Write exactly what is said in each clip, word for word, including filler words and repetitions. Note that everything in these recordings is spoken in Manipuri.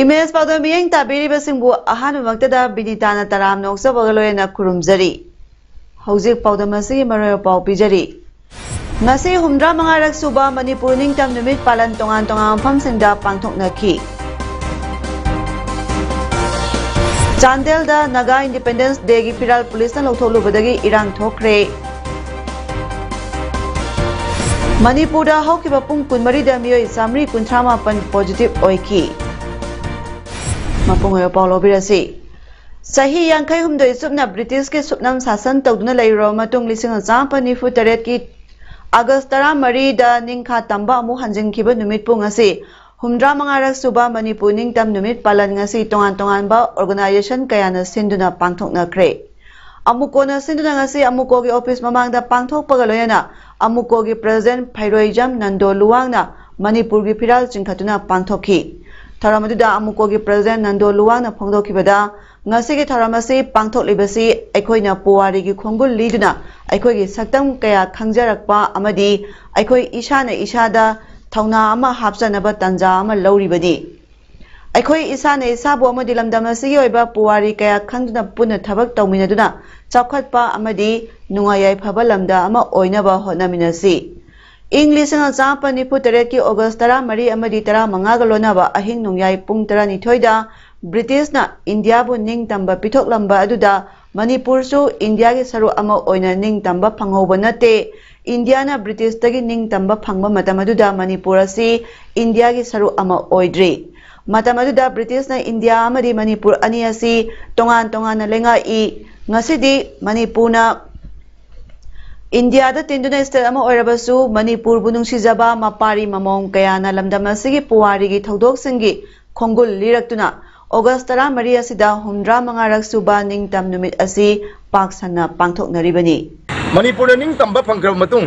ꯏꯃꯦꯖ ꯄꯥꯎꯗꯝ ꯃꯤꯠꯌꯦꯡ ꯇꯥꯕꯤꯔꯤꯕꯁꯤꯡꯕꯨ ꯑꯍꯥꯟꯕꯃꯛꯇꯗ ꯕꯤꯅꯤꯇꯥꯅ ꯇꯔꯥꯝꯅ ꯑꯣꯛꯆꯕꯒ ꯂꯣꯏꯅꯅ ꯈꯨꯔꯨꯝꯖꯔꯤ꯫ ꯍꯧꯖꯤꯛ ꯄꯥꯎꯗꯝ ꯑꯁꯤꯒꯤ ꯃꯔꯣꯏ ꯄꯥꯎ ꯄꯤꯖꯔꯤ꯫ ꯉꯁꯤ ꯍꯨꯝꯗ꯭ꯔꯥ ꯃꯉꯥꯔꯛ ꯁꯨꯕ ꯃꯅꯤꯄꯨꯔ ꯅꯤꯡꯇꯝ ꯅꯨꯃꯤꯠ ꯄꯥꯂꯟ ꯇꯣꯉꯥꯟ ꯇꯣꯉꯥꯟꯕ ꯃꯐꯝꯁꯤꯡꯗ ꯄꯥꯡꯊꯣꯛꯅꯈꯤ꯫ ꯆꯥꯟꯗꯦꯜꯗ ꯅꯥꯒꯥ ꯏꯟꯗꯤꯄꯦꯟꯗꯦꯟꯁ ꯗꯦꯒꯤ ꯐꯤꯔꯥꯜ ꯄꯨꯂꯤꯁꯅ ꯂꯧꯊꯣꯛꯂꯨꯕꯗꯒꯤ ꯏꯔꯥꯡ ꯊꯣꯛꯈ꯭ꯔꯦ꯫ ꯃꯅꯤꯄꯨꯔꯗ ꯍꯧꯈꯤꯕ ꯄꯨꯡ ꯀꯨꯟꯃꯔꯤꯗ ꯃꯤꯑꯣꯏ ꯆꯥꯃꯔꯤ ꯀꯨꯟꯊ꯭ꯔꯥ ꯃꯥꯄꯟ ꯄꯣꯖꯤꯇꯤꯚ ꯑꯣꯏꯈꯤ꯫ ꯃꯄꯨꯡ ꯑꯣꯏꯕ ꯄꯥꯎ ꯂꯧꯕꯤꯔꯁꯤ꯫ ꯆꯍꯤ ꯌꯥꯡꯈꯩ ꯍꯨꯝꯗꯣꯏ ꯆꯨꯞꯅ ꯕ꯭ꯔꯤꯇꯤꯁꯀꯤ ꯁꯨꯞꯅꯝ ꯁꯥꯁꯟ ꯇꯧꯗꯨꯅ ꯂꯩꯔꯨꯔꯕ ꯃꯇꯨꯡ, ꯂꯤꯁꯤꯡ ꯑꯃ ꯆꯥꯃꯥꯄꯟ ꯅꯤꯐꯨ ꯇꯔꯦꯠꯀꯤ ꯑꯥꯒꯁ ꯇꯔꯥꯃꯔꯤꯗ ꯅꯤꯡꯈꯥ ꯇꯝꯕ ꯑꯃꯨꯛ ꯍꯟꯖꯤꯟꯈꯤꯕ ꯅꯨꯃꯤꯠꯄꯨ ꯉꯁꯤ ꯍꯨꯝꯗ꯭ꯔꯥ ꯃꯉꯥꯔꯛ ꯁꯨꯕ ꯃꯅꯤꯄꯨꯔ ꯅꯤꯡꯇꯝ ꯅꯨꯃꯤꯠ ꯄꯥꯂꯟ ꯉꯁꯤ ꯇꯣꯉꯥꯟ ꯇꯣꯉꯥꯟꯕ ꯑꯣꯔꯒꯅꯥꯏꯖꯦꯁꯟ ꯀꯌꯥꯅ ꯁꯤꯟꯗꯨꯅ ꯄꯥꯡꯊꯣꯛꯅꯈ꯭ꯔꯦ꯫ ꯑꯃꯨꯀꯣꯅ ꯁꯤꯟꯗꯨꯅ ꯉꯁꯤ ꯑꯃꯨꯀꯣꯒꯤ ꯑꯣꯐꯤꯁ ꯃꯃꯥꯡꯗ ꯄꯥꯡꯊꯣꯛꯄꯒ ꯂꯣꯏꯅꯅ ꯑꯃꯨꯀꯣꯒꯤ ꯄ꯭ꯔꯦꯁꯤꯗꯦꯟꯠ ꯐꯩꯔꯣꯏꯖꯝ ꯅꯟꯗꯣ ꯂꯨꯋꯥꯡꯅ ꯃꯅꯤꯄꯨꯔꯒꯤ ꯐꯤꯔꯥꯜ ꯆꯤꯡꯈꯠꯇꯨꯅ ꯄꯥꯡꯊꯣꯛꯈꯤ꯫ ꯊꯧꯔꯝ ꯑꯗꯨꯗ ꯑꯃꯨꯀꯣꯒꯤ ꯄ꯭ꯔꯦꯁꯤꯗꯦꯟꯠ ꯅꯟꯗꯣ ꯂꯨꯋꯥꯡꯅ ꯐꯣꯡꯗꯣꯛꯈꯤꯕꯗ, ꯉꯁꯤꯒꯤ ꯊꯧꯔꯝ ꯑꯁꯤ ꯄꯥꯡꯊꯣꯛꯂꯤꯕꯁꯤ ꯑꯩꯈꯣꯏꯅ ꯄꯨꯋꯥꯔꯤꯒꯤ ꯈꯣꯡꯒꯨꯜ ꯂꯤꯗꯨꯅ ꯑꯩꯈꯣꯏꯒꯤ ꯁꯛꯇꯝ ꯀꯌꯥ ꯈꯪꯖꯔꯛꯄ ꯑꯃꯗꯤ ꯑꯩꯈꯣꯏ ꯏꯁꯥꯅ ꯏꯁꯥꯗ ꯊꯧꯅꯥ ꯑꯃ ꯍꯥꯞꯆꯅꯕ ꯇꯥꯟꯖꯥ ꯑꯃ ꯂꯧꯔꯤꯕꯅꯤ꯫ ꯑꯩꯈꯣꯏ ꯏꯁꯥꯅ ꯏꯁꯥꯕꯨ ꯑꯃꯗꯤ ꯂꯝꯗꯝ ꯑꯁꯤꯒꯤ ꯑꯣꯏꯕ ꯄꯨꯋꯥꯔꯤ ꯀꯌꯥ ꯈꯪꯗꯨꯅ ꯄꯨꯟꯅ ꯊꯕꯛ ꯇꯧꯃꯤꯟꯅꯗꯨꯅ ꯆꯥꯎꯈꯠꯄ ꯑꯃꯗꯤ ꯅꯨꯡꯉꯥꯏ ꯌꯥꯏꯐꯕ ꯂꯝꯗꯝ ꯑꯃ ꯑꯣꯏꯅꯕ ꯍꯣꯠꯅꯃꯤꯟꯅꯁꯤ꯫ ꯏꯪ ꯂꯤꯁꯤꯡ ꯑꯃ ꯆꯥꯃꯥꯄꯟ ꯅꯤꯐꯨ ꯇꯔꯦꯠꯀꯤ ꯑꯣꯒꯁ ꯇꯔꯥꯃꯔꯤ ꯑꯃꯗꯤ ꯇꯔꯥꯃꯉꯥꯒ ꯂꯣꯟꯅꯕ ꯑꯍꯤꯡ ꯅꯣꯡꯌꯥꯏ ꯄꯨꯡ ꯇꯔꯥꯅꯤꯊꯣꯏꯗ ꯕ꯭ꯔꯤꯇꯤꯁꯅ ꯏꯟꯗꯤꯌꯥꯕꯨ ꯅꯤꯡꯇꯝꯕ ꯄꯤꯊꯣꯛꯂꯝꯕ ꯑꯗꯨꯗ ꯃꯅꯤꯄꯨꯔꯁꯨ ꯏꯟꯗꯤꯌꯥꯒꯤ ꯁꯔꯨꯛ ꯑꯃ ꯑꯣꯏꯅ ꯅꯤꯡꯇꯝꯕ ꯐꯪꯍꯧꯕ ꯅꯠꯇꯦ꯫ ꯏꯟꯗꯤꯌꯥꯅ ꯕ꯭ꯔꯤꯇꯤꯁꯇꯒꯤ ꯅꯤꯡꯇꯝꯕ ꯐꯪꯕ ꯃꯇꯝ ꯑꯗꯨꯗ ꯃꯅꯤꯄꯨꯔ ꯑꯁꯤ ꯏꯟꯗꯤꯌꯥꯒꯤ ꯁꯔꯨꯛ ꯑꯃ ꯑꯣꯏꯗ꯭ꯔꯤ꯫ ꯃꯇꯝ ꯑꯗꯨꯗ ꯕ꯭ꯔꯤꯇꯤꯁꯅ ꯏꯟꯗꯤꯌꯥ ꯑꯃꯗꯤ ꯃꯅꯤꯄꯨꯔ ꯑꯅꯤ ꯑꯁꯤ ꯇꯣꯉꯥꯟ ꯇꯣꯉꯥꯟꯅ ꯂꯩꯉꯥꯛꯏ꯫ ꯉꯁꯤꯗꯤ ꯃꯅꯤꯄꯨꯔꯅ ꯏꯟꯗꯤꯌꯥꯗ ꯇꯤꯟꯗꯨꯅ ꯁ꯭ꯇꯦꯠ ꯑꯃ ꯑꯣꯏꯔꯕꯁꯨ, ꯃꯅꯤꯄꯨꯔꯕꯨ ꯅꯨꯡꯁꯤꯖꯕ ꯃꯄꯥꯔꯤ ꯃꯃꯣꯝ ꯀꯌꯥꯅ ꯂꯝꯗꯝ ꯑꯁꯤꯒꯤ ꯄꯨꯋꯥꯔꯤꯒꯤ ꯊꯧꯗꯣꯛꯁꯤꯡꯒꯤ ꯈꯣꯡꯒꯨꯜ ꯂꯤꯔꯛꯇꯨꯅ ꯑꯣꯒꯁ ꯇꯔꯥꯃꯔꯤ ꯑꯁꯤꯗ ꯍꯨꯝꯗ꯭ꯔꯥ ꯃꯉꯥꯔꯛ ꯁꯨꯕ ꯅꯤꯡꯇꯝ ꯅꯨꯃꯤꯠ ꯑꯁꯤ ꯄꯥꯛ ꯁꯟꯅ ꯄꯥꯡꯊꯣꯛꯅꯔꯤꯕꯅꯤ꯫ ꯃꯅꯤꯄꯨꯔꯗ ꯅꯤꯡꯇꯝꯕ ꯐꯪꯈ꯭ꯔꯕ ꯃꯇꯨꯡ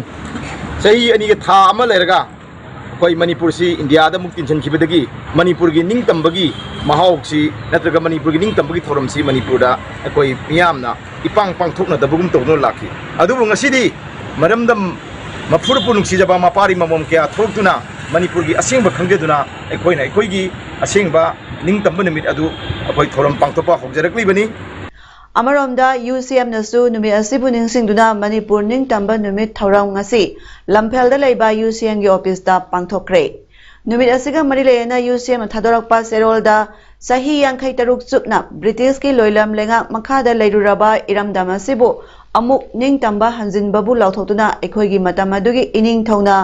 ꯆꯍꯤ ꯑꯅꯤꯒ ꯊꯥ ꯑꯃ ꯂꯩꯔꯒ ꯑꯩꯈꯣꯏ ꯃꯅꯤꯄꯨꯔꯁꯤ ꯏꯟꯗꯤꯌꯥꯗ ꯑꯃꯨꯛ ꯇꯤꯟꯁꯤꯟꯈꯤꯕꯗꯒꯤ ꯃꯅꯤꯄꯨꯔꯒꯤ ꯅꯤꯡꯇꯝꯕꯒꯤ ꯃꯍꯥꯎꯁꯤ ꯅꯠꯇ꯭ꯔꯒ ꯃꯅꯤꯄꯨꯔꯒꯤ ꯅꯤꯡꯇꯝꯕꯒꯤ ꯊꯧꯔꯝꯁꯤ ꯃꯅꯤꯄꯨꯔꯗ ꯑꯩꯈꯣꯏ ꯃꯤꯌꯥꯝꯅ ꯏꯄꯥꯡ ꯄꯥꯡꯊꯣꯛꯅꯗꯕꯒꯨꯝ ꯇꯧꯗꯨꯅ ꯂꯥꯛꯈꯤ꯫ ꯑꯗꯨꯕꯨ ꯉꯁꯤꯗꯤ ꯃꯔꯝꯗꯝ ꯃꯄꯨꯔꯄꯨ ꯅꯨꯡꯁꯤꯖꯕ ꯃꯄꯥꯔꯤ ꯃꯃꯣꯝ ꯀꯌꯥ ꯊꯣꯛꯂꯛꯇꯨꯅ ꯃꯅꯤꯄꯨꯔꯒꯤ ꯑꯁꯦꯡꯕ ꯈꯪꯖꯗꯨꯅ ꯑꯩꯈꯣꯏꯅ ꯑꯩꯈꯣꯏꯒꯤ ꯑꯁꯦꯡꯕ ꯅꯤꯡꯇꯝꯕ ꯅꯨꯃꯤꯠ ꯑꯗꯨ ꯑꯩꯈꯣꯏ ꯊꯧꯔꯝ ꯄꯥꯡꯊꯣꯛꯄ ꯍꯧꯖꯔꯛꯂꯤꯕꯅꯤ꯫ ꯑꯃꯔꯣꯝꯗ ꯌꯨ ꯁꯤ ꯑꯦꯝꯅꯁꯨ ꯅꯨꯃꯤꯠ ꯑꯁꯤꯕꯨ ꯅꯤꯡꯁꯤꯡꯗꯨꯅ ꯃꯅꯤꯄꯨꯔ ꯅꯤꯡꯇꯝꯕ ꯅꯨꯃꯤꯠ ꯊꯧꯔꯝ ꯉꯁꯤ ꯂꯝꯐꯦꯜꯗ ꯂꯩꯕ ꯌꯨ ꯁꯤ ꯑꯦꯝꯒꯤ ꯑꯣꯐꯤꯁꯇ ꯄꯥꯡꯊꯣꯛꯈ꯭ꯔꯦ꯫ ꯅꯨꯃꯤꯠ ꯑꯁꯤꯒ ꯃꯔꯤ ꯂꯩꯅꯅ ꯌꯨ ꯁꯤ ꯑꯦꯝꯅ ꯊꯥꯗꯣꯔꯛꯄ ꯆꯦꯔꯣꯜꯗ ꯆꯍꯤ ꯌꯥꯡꯈꯩ ꯇꯔꯨꯛ ꯆꯨꯞꯅ ꯕ꯭ꯔꯤꯇꯤꯁꯀꯤ ꯂꯣꯏꯂꯝ ꯂꯩꯉꯥꯛ ꯃꯈꯥꯗ ꯂꯩꯔꯨꯔꯕ ꯏꯔꯝꯗꯝ ꯑꯁꯤꯕꯨ ꯑꯃꯨꯛ ꯅꯤꯡꯇꯝꯕ ꯍꯟꯖꯤꯟꯕꯕꯨ ꯂꯥꯎꯊꯣꯛꯇꯨꯅ ꯑꯩꯈꯣꯏꯒꯤ ꯃꯇꯝ ꯑꯗꯨꯒꯤ ꯏꯅꯤꯡꯊꯧꯅ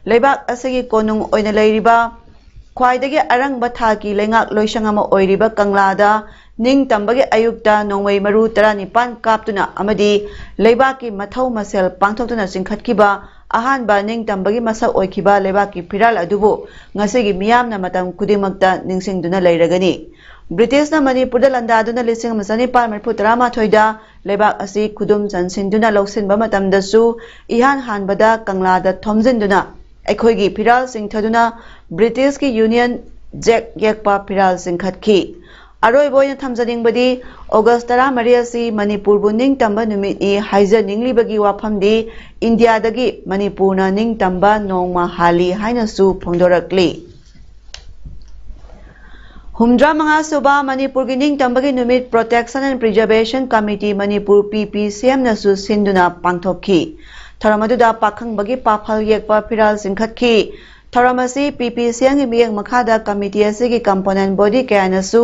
ꯂꯩꯕꯥꯛ ꯑꯁꯤꯒꯤ ꯀꯣꯅꯨꯡ ꯑꯣꯏꯅ ꯂꯩꯔꯤꯕ ꯈ꯭ꯋꯥꯏꯗꯒꯤ ꯑꯔꯪꯕ ꯊꯥꯛꯀꯤ ꯂꯩꯉꯥꯛ ꯂꯣꯏꯁꯪ ꯑꯃ ꯑꯣꯏꯔꯤꯕ ꯀꯪꯂꯥꯗ ꯅꯤꯡꯇꯝꯕꯒꯤ ꯑꯌꯨꯛꯇ ꯅꯣꯡꯃꯩ ꯃꯔꯨ ꯇꯔꯥꯅꯤꯄꯥꯟ ꯀꯥꯞꯇꯨꯅ ꯑꯃꯗꯤ ꯂꯩꯕꯥꯛꯀꯤ ꯃꯊꯧ ꯃꯁꯦꯜ ꯄꯥꯡꯊꯣꯛꯇꯨꯅ ꯆꯤꯡꯈꯠꯈꯤꯕ ꯑꯍꯥꯟꯕ ꯅꯤꯡꯇꯝꯕꯒꯤ ꯃꯁꯛ ꯑꯣꯏꯈꯤꯕ ꯂꯩꯕꯥꯛꯀꯤ ꯐꯤꯔꯥꯜ ꯑꯗꯨꯕꯨ ꯉꯁꯤꯒꯤ ꯃꯤꯌꯥꯝꯅ ꯃꯇꯝ ꯈꯨꯗꯤꯡꯃꯛꯇ ꯅꯤꯡꯁꯤꯡꯗꯨꯅ ꯂꯩꯔꯒꯅꯤ꯫ ꯕ꯭ꯔꯤꯇꯤꯁꯅ ꯃꯅꯤꯄꯨꯔꯗ ꯂꯥꯟꯗꯥꯗꯨꯅ ꯂꯤꯁꯤꯡ ꯑꯃ ꯆꯅꯤꯄꯥꯟ ꯃꯔꯤꯐꯨ ꯇꯔꯥꯃꯥꯊꯣꯏꯗ ꯂꯩꯕꯥꯛ ꯑꯁꯤ ꯈꯨꯗꯨꯝ ꯆꯟꯁꯤꯟꯗꯨꯅ ꯂꯧꯁꯤꯟꯕ ꯃꯇꯝꯗꯁꯨ ꯏꯍꯥꯟ ꯍꯥꯟꯕꯗ ꯀꯪꯂꯥꯗ ꯊꯣꯝꯖꯤꯟꯗꯨꯅ ꯑꯩꯈꯣꯏꯒꯤ ꯐꯤꯔꯥꯜ ꯆꯤꯡꯊꯗꯨꯅ ꯕ꯭ꯔꯤꯇꯤꯁꯀꯤ ꯌꯨꯅꯤꯌꯟ ꯖꯦꯛ ꯌꯦꯛꯄ ꯐꯤꯔꯥꯜ ꯆꯤꯡꯈꯠꯈꯤ꯫ ꯑꯔꯣꯏꯕ ꯑꯣꯏꯅ ꯊꯝꯖꯅꯤꯡꯕꯗꯤ ꯑꯣꯒꯁ ꯇꯔꯥꯃꯔꯤ ꯑꯁꯤ ꯃꯅꯤꯄꯨꯔꯕꯨ ꯅꯤꯡꯇꯝꯕ ꯅꯨꯃꯤꯠꯅꯤ ꯍꯥꯏꯖꯅꯤꯡꯂꯤꯕꯒꯤ ꯋꯥꯐꯝꯗꯤ ꯏꯟꯗꯤꯌꯥꯗꯒꯤ ꯃꯅꯤꯄꯨꯔꯅ ꯅꯤꯡꯇꯝꯕ ꯅꯣꯡꯃ ꯍꯥꯜꯂꯤ ꯍꯥꯏꯅꯁꯨ ꯐꯣꯡꯗꯣꯔꯛꯂꯤ꯫ ꯍꯨꯝꯗ꯭ꯔꯥ ꯃꯉꯥ ꯁꯨꯕ ꯃꯅꯤꯄꯨꯔꯒꯤ ꯅꯤꯡꯇꯝꯕꯒꯤ ꯅꯨꯃꯤꯠ Protection and Preservation Committee Manipur P P C M ꯅꯁꯨ ꯁꯤꯟꯗꯨꯅ ꯄꯥꯡꯊꯣꯛꯈꯤ꯫ ꯊꯧꯔꯝ ꯑꯗꯨꯗ ꯄꯥꯈꯪꯕꯒꯤ ꯄꯥꯐꯜ ꯌꯦꯛꯄ ꯐꯤꯔꯥꯜ ꯆꯤꯡꯈꯠꯈꯤ꯫ ꯊꯧꯔꯝ ꯑꯁꯤ P P C M ꯒꯤ ꯃꯤꯠꯌꯦꯡ ꯃꯈꯥꯗ committee ꯑꯁꯤꯒꯤ component body ꯀꯌꯥꯅꯁꯨ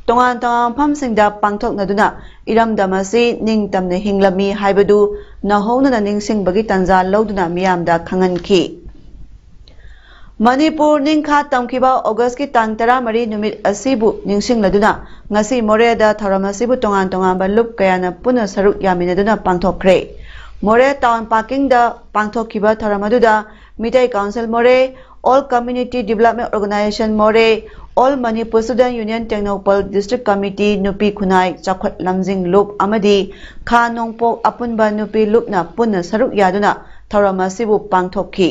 ꯇꯣꯉꯥꯟ ꯇꯣꯉꯥꯟꯕ ꯃꯐꯝꯁꯤꯡꯗ ꯄꯥꯡꯊꯣꯛꯅꯗꯨꯅ ꯏꯔꯝꯗꯝ ꯑꯁꯤ ꯅꯤꯡꯇꯝꯅ ꯍꯤꯡꯂꯝꯃꯤ ꯍꯥꯏꯕꯗꯨ ꯅꯧꯍꯧꯅꯅ ꯅꯤꯡꯁꯤꯡꯕꯒꯤ ꯇꯥꯟꯖꯥ ꯂꯧꯗꯨꯅ ꯃꯤꯌꯥꯝꯗ ꯈꯪꯍꯟꯈꯤ꯫ ꯃꯅꯤꯄꯨꯔ ꯅꯤꯡꯈꯥ ꯇꯝꯈꯤꯕ ꯑꯣꯒꯁꯀꯤ ꯇꯥꯡ ꯇꯔꯥꯃꯔꯤ ꯅꯨꯃꯤꯠ ꯑꯁꯤꯕꯨ ꯅꯤꯡꯁꯤꯡꯂꯗꯨꯅ ꯉꯁꯤ ꯃꯣꯔꯦꯗ ꯊꯧꯔꯝ ꯑꯁꯤꯕꯨ ꯇꯣꯉꯥꯟ ꯇꯣꯉꯥꯟꯕ ꯂꯨꯞ ꯀꯌꯥꯅ ꯄꯨꯟꯅ ꯁꯔꯨꯛ ꯌꯥꯃꯤꯟꯅꯗꯨꯅ ꯄꯥꯡꯊꯣꯛꯈ꯭ꯔꯦ꯫ ꯃꯣꯔꯦ ꯇꯥꯎꯟ ꯄꯥꯔꯀꯤꯡꯗ ꯄꯥꯡꯊꯣꯛꯈꯤꯕ ꯊꯧꯔꯝ ꯑꯗꯨꯗ Meitei council Moreh, all community development organization Moreh, all Manipur student union Tengnoupal district committee, ꯅꯨꯄꯤ ꯈꯨꯟꯅꯥꯏ ꯆꯥꯎꯈꯠ ꯂꯝꯖꯤꯡ ꯂꯨꯞ ꯑꯃꯗꯤ ꯈꯥ ꯅꯣꯡꯄꯣꯛ ꯑꯄꯨꯟꯕ ꯅꯨꯄꯤ ꯂꯨꯞꯅ ꯄꯨꯟꯅ ꯁꯔꯨꯛ ꯌꯥꯗꯨꯅ ꯊꯧꯔꯝ ꯑꯁꯤꯕꯨ ꯄꯥꯡꯊꯣꯛꯈꯤ꯫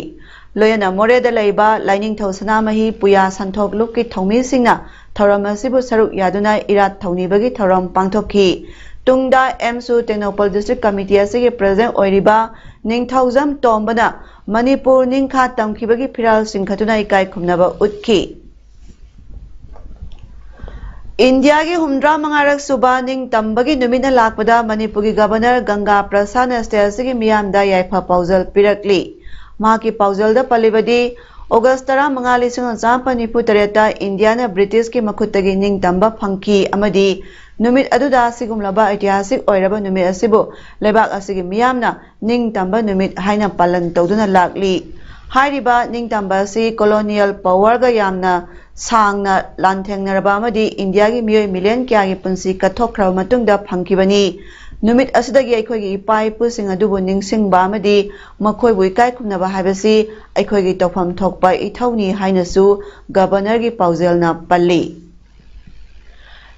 ꯂꯣꯏꯅꯅ ꯃꯣꯔꯦꯗ ꯂꯩꯕ ꯂꯥꯏꯅꯤꯡꯊꯧ ꯁꯅꯥꯃꯍꯤ ꯄꯨꯌꯥ ꯁꯟꯊꯣꯛ ꯂꯨꯞꯀꯤ ꯊꯧꯃꯤꯁꯤꯡꯅ ꯊꯧꯔꯝ ꯑꯁꯤꯕꯨ ꯁꯔꯨꯛ ꯌꯥꯗꯨꯅ ꯏꯔꯥꯠ ꯊꯧꯅꯤꯕꯒꯤ ꯊꯧꯔꯝ ꯄꯥꯡꯊꯣꯛꯈꯤ꯫ ꯇꯨꯡꯗ ꯑꯦꯝꯁꯨ ꯇꯦꯡꯅꯧꯄꯜ ꯗꯤꯁꯇ꯭ꯔꯤꯛ ꯀꯃꯤꯇꯤ ꯑꯁꯤꯒꯤ ꯄ꯭ꯔꯦꯁꯤꯗꯦꯟꯠ ꯑꯣꯏꯔꯤꯕ ꯅꯤꯡꯊꯧꯖꯝ ꯇꯣꯝꯕꯅ ꯃꯅꯤꯄꯨꯔ ꯅꯤꯡꯈꯥ ꯇꯝꯈꯤꯕꯒꯤ ꯐꯤꯔꯥꯜ ꯆꯤꯡꯈꯠꯇꯨꯅ ꯏꯀꯥꯏ ꯈꯨꯝꯅꯕ ꯎꯠꯈꯤ꯫ ꯏꯟꯗꯤꯌꯥꯒꯤ ꯍꯨꯝꯗ꯭ꯔꯥ ꯃꯉꯥꯔꯛ ꯁꯨꯕ ꯅꯤꯡꯇꯝꯕꯒꯤ ꯅꯨꯃꯤꯠꯅ ꯂꯥꯛꯄꯗ ꯃꯅꯤꯄꯨꯔꯒꯤ ꯒꯕꯔꯅꯔ ꯒꯪꯒꯥ ꯄ꯭ꯔꯁꯥꯗꯅ ꯁ꯭ꯇꯦꯠ ꯑꯁꯤꯒꯤ ꯃꯤꯌꯥꯝꯗ ꯌꯥꯏꯐ ꯄꯥꯎꯖꯦꯜ ꯄꯤꯔꯛꯂꯤ꯫ ꯃꯍꯥꯛꯀꯤ ꯄꯥꯎꯖꯦꯜꯗ ꯄꯜꯂꯤꯕꯗꯤ, ꯑꯣꯒꯁ ꯇꯔꯥꯃꯉꯥ, ꯂꯤꯁꯤꯡ ꯑꯃ ꯆꯥꯃꯥꯄꯟ ꯅꯤꯐꯨ ꯇꯔꯦꯠꯇ ꯏꯟꯗꯤꯌꯥꯅ ꯕ꯭ꯔꯤꯇꯤꯁꯀꯤ ꯃꯈꯨꯠꯇꯒꯤ ꯅꯤꯡꯇꯝꯕ ꯐꯪꯈꯤ ꯑꯃꯗꯤ ꯅꯨꯃꯤꯠ ꯑꯗꯨꯗ ꯑꯁꯤꯒꯨꯝꯂꯕ ꯏꯇꯤꯍꯥꯁꯤꯛ ꯑꯣꯏꯔꯕ ꯅꯨꯃꯤꯠ ꯑꯁꯤꯕꯨ ꯂꯩꯕꯥꯛ ꯑꯁꯤꯒꯤ ꯃꯤꯌꯥꯝꯅ ꯅꯤꯡꯇꯝꯕ ꯅꯨꯃꯤꯠ ꯍꯥꯏꯅ ꯄꯥꯂꯟ ꯇꯧꯗꯨꯅ ꯂꯥꯛꯂꯤ꯫ ꯍꯥꯏꯔꯤꯕ ꯅꯤꯡꯇꯝꯕ ꯑꯁꯤ ꯀꯣꯂꯣꯅꯤꯌꯦꯜ ꯄꯥꯋꯔꯒ ꯌꯥꯝꯅ ꯁꯥꯡꯅ ꯂꯥꯟꯊꯦꯡꯅꯔꯕ ꯑꯃꯗꯤ ꯏꯟꯗꯤꯌꯥꯒꯤ ꯃꯤꯑꯣꯏ ꯃꯤꯂꯤꯌꯟ ꯀꯌꯥꯒꯤ ꯄꯨꯟꯁꯤ ꯀꯠꯊꯣꯛꯈ꯭ꯔꯕ ꯃꯇꯨꯡꯗ ꯐꯪꯈꯤꯕꯅꯤ꯫ ꯅꯨꯃꯤꯠ ꯑꯁꯤꯗꯒꯤ ꯑꯩꯈꯣꯏꯒꯤ ꯏꯄꯥ ꯏꯄꯨꯁꯤꯡ ꯑꯗꯨꯕꯨ ꯅꯤꯡꯁꯤꯡꯕ ꯑꯃꯗꯤ ꯃꯈꯣꯏꯕꯨ ꯏꯀꯥꯏ ꯈꯨꯝꯅꯕ ꯍꯥꯏꯕꯁꯤ ꯑꯩꯈꯣꯏꯒꯤ ꯇꯧꯐꯝ ꯊꯣꯛꯄ ꯏꯊꯧꯅꯤ ꯍꯥꯏꯅꯁꯨ ꯒꯕꯔꯅꯔꯒꯤ ꯄꯥꯎꯖꯦꯜꯅ ꯄꯜꯂꯤ꯫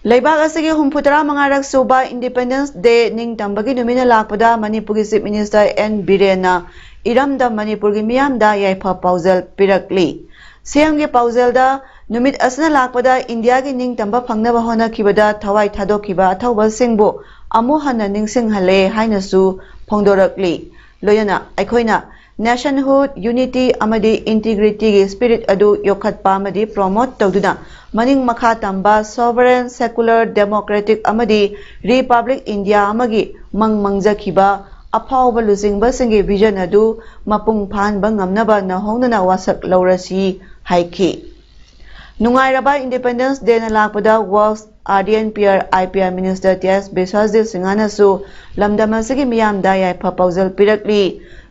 ꯂꯩꯕꯥꯛ ꯑꯁꯤꯒꯤ ꯍꯨꯝꯐꯨꯇꯔꯥ ꯃꯉꯥꯔꯛ ꯁꯨꯕ ꯏꯟꯗꯤꯄꯦꯟꯗꯦꯟꯁ ꯗꯦ ꯅꯤꯡꯇꯝꯕꯒꯤ ꯅꯨꯃꯤꯠꯅ ꯂꯥꯛꯄꯗ ꯃꯅꯤꯄꯨꯔꯒꯤ ꯆꯤꯐ ꯃꯤꯅꯤꯁꯇꯔ ꯑꯦꯟ ꯕꯤꯔꯦꯟꯅ ꯏꯔꯝꯗꯝ ꯃꯅꯤꯄꯨꯔꯒꯤ ꯃꯤꯌꯥꯝꯗ ꯌꯥꯏꯐ ꯄꯥꯎꯖꯦꯜ ꯄꯤꯔꯛꯂꯤ꯫ ꯁꯤꯑꯦꯝꯒꯤ ꯄꯥꯎꯖꯦꯜꯗ, ꯅꯨꯃꯤꯠ ꯑꯁꯤꯅ ꯂꯥꯛꯄꯗ ꯏꯟꯗꯤꯌꯥꯒꯤ ꯅꯤꯡꯇꯝꯕ ꯐꯪꯅꯕ ꯍꯣꯠꯅꯈꯤꯕꯗ ꯊꯋꯥꯏ ꯊꯥꯗꯣꯛꯈꯤꯕ ꯑꯊꯧꯕꯁꯤꯡꯕꯨ ꯑꯃꯨꯛ ꯍꯟꯅ ꯅꯤꯡꯁꯤꯡꯍꯜꯂꯦ ꯍꯥꯏꯅꯁꯨ ꯐꯣꯡꯗꯣꯔꯛꯂꯤ꯫ ꯂꯣꯏꯅꯅ ꯑꯩꯈꯣꯏꯅ nationhood, unity ꯑꯃꯗꯤ integrityꯒꯤ spirit ꯑꯗꯨ ꯌꯣꯛꯈꯠꯄ ꯑꯃꯗꯤ promote ꯇꯧꯗꯨꯅ ꯃꯅꯤꯡ ꯃꯈꯥ ꯇꯝꯕ sovereign, secular, democratic ꯑꯃꯗꯤ republic India ꯑꯃꯒꯤ ꯃꯪ ꯃꯪꯖꯈꯤꯕ ꯑꯐꯥꯎꯕ ꯂꯨꯆꯤꯡꯕꯁꯤꯡꯒꯤ vision ꯑꯗꯨ ꯃꯄꯨꯡ ꯐꯥꯍꯟꯕ ꯉꯝꯅꯕ ꯅꯧꯍꯧꯅꯅ ꯋꯥꯁꯛ ꯂꯧꯔꯁꯤ ꯍꯥꯏꯈꯤ꯫ ꯅꯨꯡꯉꯥꯏꯔꯕ ꯏꯟꯗꯤꯄꯦꯟꯗꯦꯟꯁ ꯗꯦꯅ ꯂꯥꯛꯄꯗ works R D N P R I P R minister T S Biswajit ꯁꯤꯡꯍꯅꯁꯨ ꯂꯝꯗꯝ ꯑꯁꯤꯒꯤ ꯃꯤꯌꯥꯝꯗ ꯌꯥꯏꯐ ꯄꯥꯎꯖꯦꯜ ꯄꯤꯔꯛꯂꯤ꯫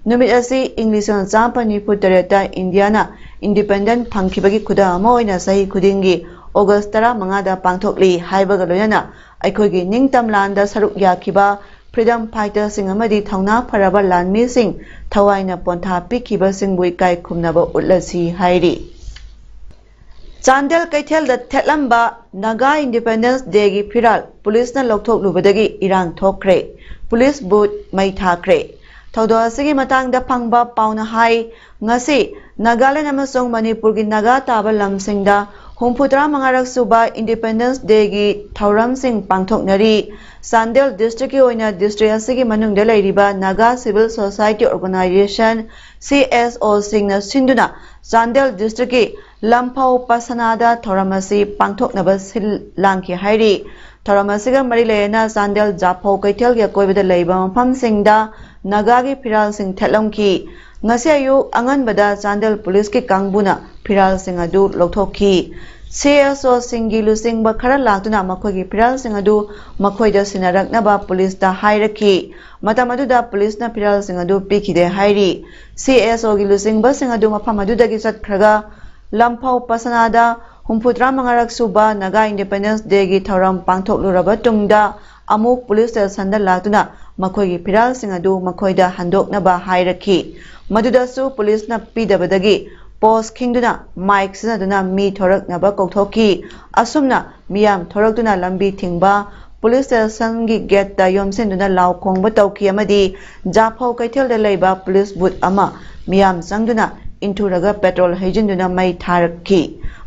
ꯅꯨꯃꯤꯠ ꯑꯁꯤ ꯏꯪ ꯂꯤꯁꯤꯡ ꯑꯃ ꯆꯥꯃꯥꯄꯟ ꯅꯤꯐꯨ ꯇꯔꯦꯠꯇ ꯏꯟꯗꯤꯌꯥꯅ ꯏꯟꯗꯤꯄꯦꯟꯗꯦꯟ ꯐꯪꯈꯤꯕꯒꯤ ꯈꯨꯗꯝ ꯑꯃ ꯑꯣꯏꯅ ꯆꯍꯤ ꯈꯨꯗꯤꯡꯒꯤ ꯑꯣꯒꯁ ꯇꯔꯥꯃꯉꯥꯗ ꯄꯥꯡꯊꯣꯛꯂꯤ ꯍꯥꯏꯕꯒ ꯂꯣꯏꯅꯅ ꯑꯩꯈꯣꯏꯒꯤ ꯅꯤꯡꯇꯝ ꯂꯥꯟꯗ ꯁꯔꯨꯛ ꯌꯥꯈꯤꯕ freedom fighterꯁꯤꯡ ꯑꯃꯗꯤ ꯊꯧꯅꯥ ꯐꯔꯕ ꯂꯥꯟꯃꯤꯁꯤꯡ ꯊꯋꯥꯏꯅ ꯄꯣꯟꯊꯥ ꯄꯤꯈꯤꯕꯁꯤꯡꯕꯨ ꯏꯀꯥꯏ ꯈꯨꯝꯅꯕ ꯎꯠꯂꯁꯤ ꯍꯥꯏꯔꯤ꯫ ꯆꯥꯟꯗꯦꯜ ꯀꯩꯊꯦꯜꯗ ꯊꯦꯠꯂꯝꯕ ꯅꯥꯒꯥ Independence Dayꯒꯤ ꯐꯤꯔꯥꯜ ꯄꯨꯂꯤꯁꯅ ꯂꯧꯊꯣꯛꯂꯨꯕꯗꯒꯤ ꯏꯔꯥꯡ ꯊꯣꯛꯈ꯭ꯔꯦ꯫ ꯄꯨꯂꯤꯁ ꯕꯨꯠ ꯃꯩ ꯊꯥꯈ꯭ꯔꯦ꯫ ꯊꯧꯗꯣꯛ ꯑꯁꯤꯒꯤ ꯃꯇꯥꯡꯗ ꯐꯪꯕ ꯄꯥꯎꯅ ꯍꯥꯏ, ꯉꯁꯤ ꯅꯥꯒꯥꯂꯦꯟ ꯑꯃꯁꯨꯡ ꯃꯅꯤꯄꯨꯔꯒꯤ ꯅꯥꯒꯥ ꯇꯥꯕ ꯂꯝꯁꯤꯡꯗ ꯍꯨꯝꯐꯨꯇꯔꯥ ꯃꯉꯥꯔꯛ ꯁꯨꯕ Independence Dayꯒꯤ ꯊꯧꯔꯝꯁꯤꯡ ꯄꯥꯡꯊꯣꯛꯅꯔꯤ꯫ ꯆꯥꯟꯗꯦꯜ districtꯀꯤ ꯑꯣꯏꯅ district ꯑꯁꯤꯒꯤ ꯃꯅꯨꯡꯗ ꯂꯩꯔꯤꯕ Naga Civil Society Organization, CSOꯁꯤꯡꯅ ꯁꯤꯟꯗꯨꯅ ꯆꯥꯟꯗꯦꯜ districtꯀꯤ ꯂꯝꯐꯧ ꯄꯁꯅꯥꯗ ꯊꯧꯔꯝ ꯑꯁꯤ ꯄꯥꯡꯊꯣꯛꯅꯕ ꯁꯤꯜ ꯂꯥꯡꯈꯤ ꯍꯥꯏꯔꯤ꯫ ꯊꯧꯔꯝ ꯑꯁꯤꯒ ꯃꯔꯤ ꯂꯩꯅꯅ ꯆꯥꯟꯗꯦꯜ ꯖꯥꯐꯧ ꯀꯩꯊꯦꯜꯒꯤ ꯑꯀꯣꯏꯕꯗ ꯂꯩꯕ ꯃꯐꯝꯁꯤꯡꯗ ꯅꯥꯒꯥꯒꯤ ꯐꯤꯔꯥꯜꯁꯤꯡ ꯊꯦꯠꯂꯝꯈꯤ꯫ ꯉꯁꯤ ꯑꯌꯨꯛ ꯑꯉꯟꯕꯗ ꯆꯥꯟꯗꯦꯜ ꯄꯨꯂꯤꯁꯀꯤ ꯀꯥꯡꯕꯨꯅ ꯐꯤꯔꯥꯜꯁꯤꯡ ꯑꯗꯨ ꯂꯧꯊꯣꯛꯈꯤ꯫ CSOꯁꯤꯡꯒꯤ ꯂꯨꯆꯤꯡꯕ ꯈꯔ ꯂꯥꯛꯇꯨꯅ ꯃꯈꯣꯏꯒꯤ ꯐꯤꯔꯥꯜꯁꯤꯡ ꯑꯗꯨ ꯃꯈꯣꯏꯗ ꯁꯤꯟꯅꯔꯛꯅꯕ ꯄꯨꯂꯤꯁꯇ ꯍꯥꯏꯔꯛꯈꯤ꯫ ꯃꯇꯝ ꯑꯗꯨꯗ ꯄꯨꯂꯤꯁꯅ ꯐꯤꯔꯥꯜꯁꯤꯡ ꯑꯗꯨ ꯄꯤꯈꯤꯗꯦ ꯍꯥꯏꯔꯤ꯫ CSOꯒꯤ ꯂꯨꯆꯤꯡꯕꯁꯤꯡ ꯑꯗꯨ ꯃꯐꯝ ꯑꯗꯨꯗꯒꯤ ꯆꯠꯈ꯭ꯔꯒ ꯂꯝꯐꯧ ꯄꯁꯅꯥꯗ ꯍꯨꯝꯐꯨꯇꯔꯥ ꯃꯉꯥꯔꯛ ꯁꯨꯕ Naga Independence Dayꯒꯤ ꯊꯧꯔꯝ ꯄꯥꯡꯊꯣꯛꯂꯨꯔꯕ ꯇꯨꯡꯗ ꯑꯃꯨꯛ ꯄꯨꯂꯤꯁ ꯁ꯭ꯇꯦꯁꯟꯗ ꯂꯥꯛꯇꯨꯅ ꯃꯈꯣꯏꯒꯤ ꯐꯤꯔꯥꯜꯁꯤꯡ ꯑꯗꯨ ꯃꯈꯣꯏꯗ ꯍꯟꯗꯣꯛꯅꯕ ꯍꯥꯏꯔꯛꯈꯤ꯫ ꯃꯗꯨꯗꯁꯨ ꯄꯨꯂꯤꯁꯅ ꯄꯤꯗꯕꯗꯒꯤ ꯄꯣꯁ ꯈꯤꯡꯗꯨꯅ ꯃꯥꯏꯛ ꯁꯤꯖꯤꯟꯅꯗꯨꯅ ꯃꯤ ꯊꯣꯔꯛꯅꯕ ꯀꯧꯊꯣꯛꯈꯤ꯫ ꯑꯁꯨꯝꯅ ꯃꯤꯌꯥꯝ ꯊꯣꯔꯛꯇꯨꯅ ꯂꯝꯕꯤ ꯊꯤꯡꯕ, ꯄꯨꯂꯤꯁ ꯁ꯭ꯇꯦꯁꯟꯒꯤ ꯒꯦꯠꯇ ꯌꯣꯝꯁꯤꯟꯗꯨꯅ ꯂꯥꯎ ꯈꯣꯡꯕ ꯇꯧꯈꯤ ꯑꯃꯗꯤ ꯖꯥꯐꯧ ꯀꯩꯊꯦꯜꯗ ꯂꯩꯕ ꯄꯨꯂꯤꯁ ꯕꯨꯠ ꯑꯃ ꯃꯤꯌꯥꯝ ꯆꯪꯗꯨꯅ ꯏꯟꯊꯨꯔꯒ ꯄꯦꯇ꯭ꯔꯣꯜ ꯍꯩꯖꯤꯟꯗꯨꯅ ꯃꯩ ꯊꯥꯔꯛꯈꯤ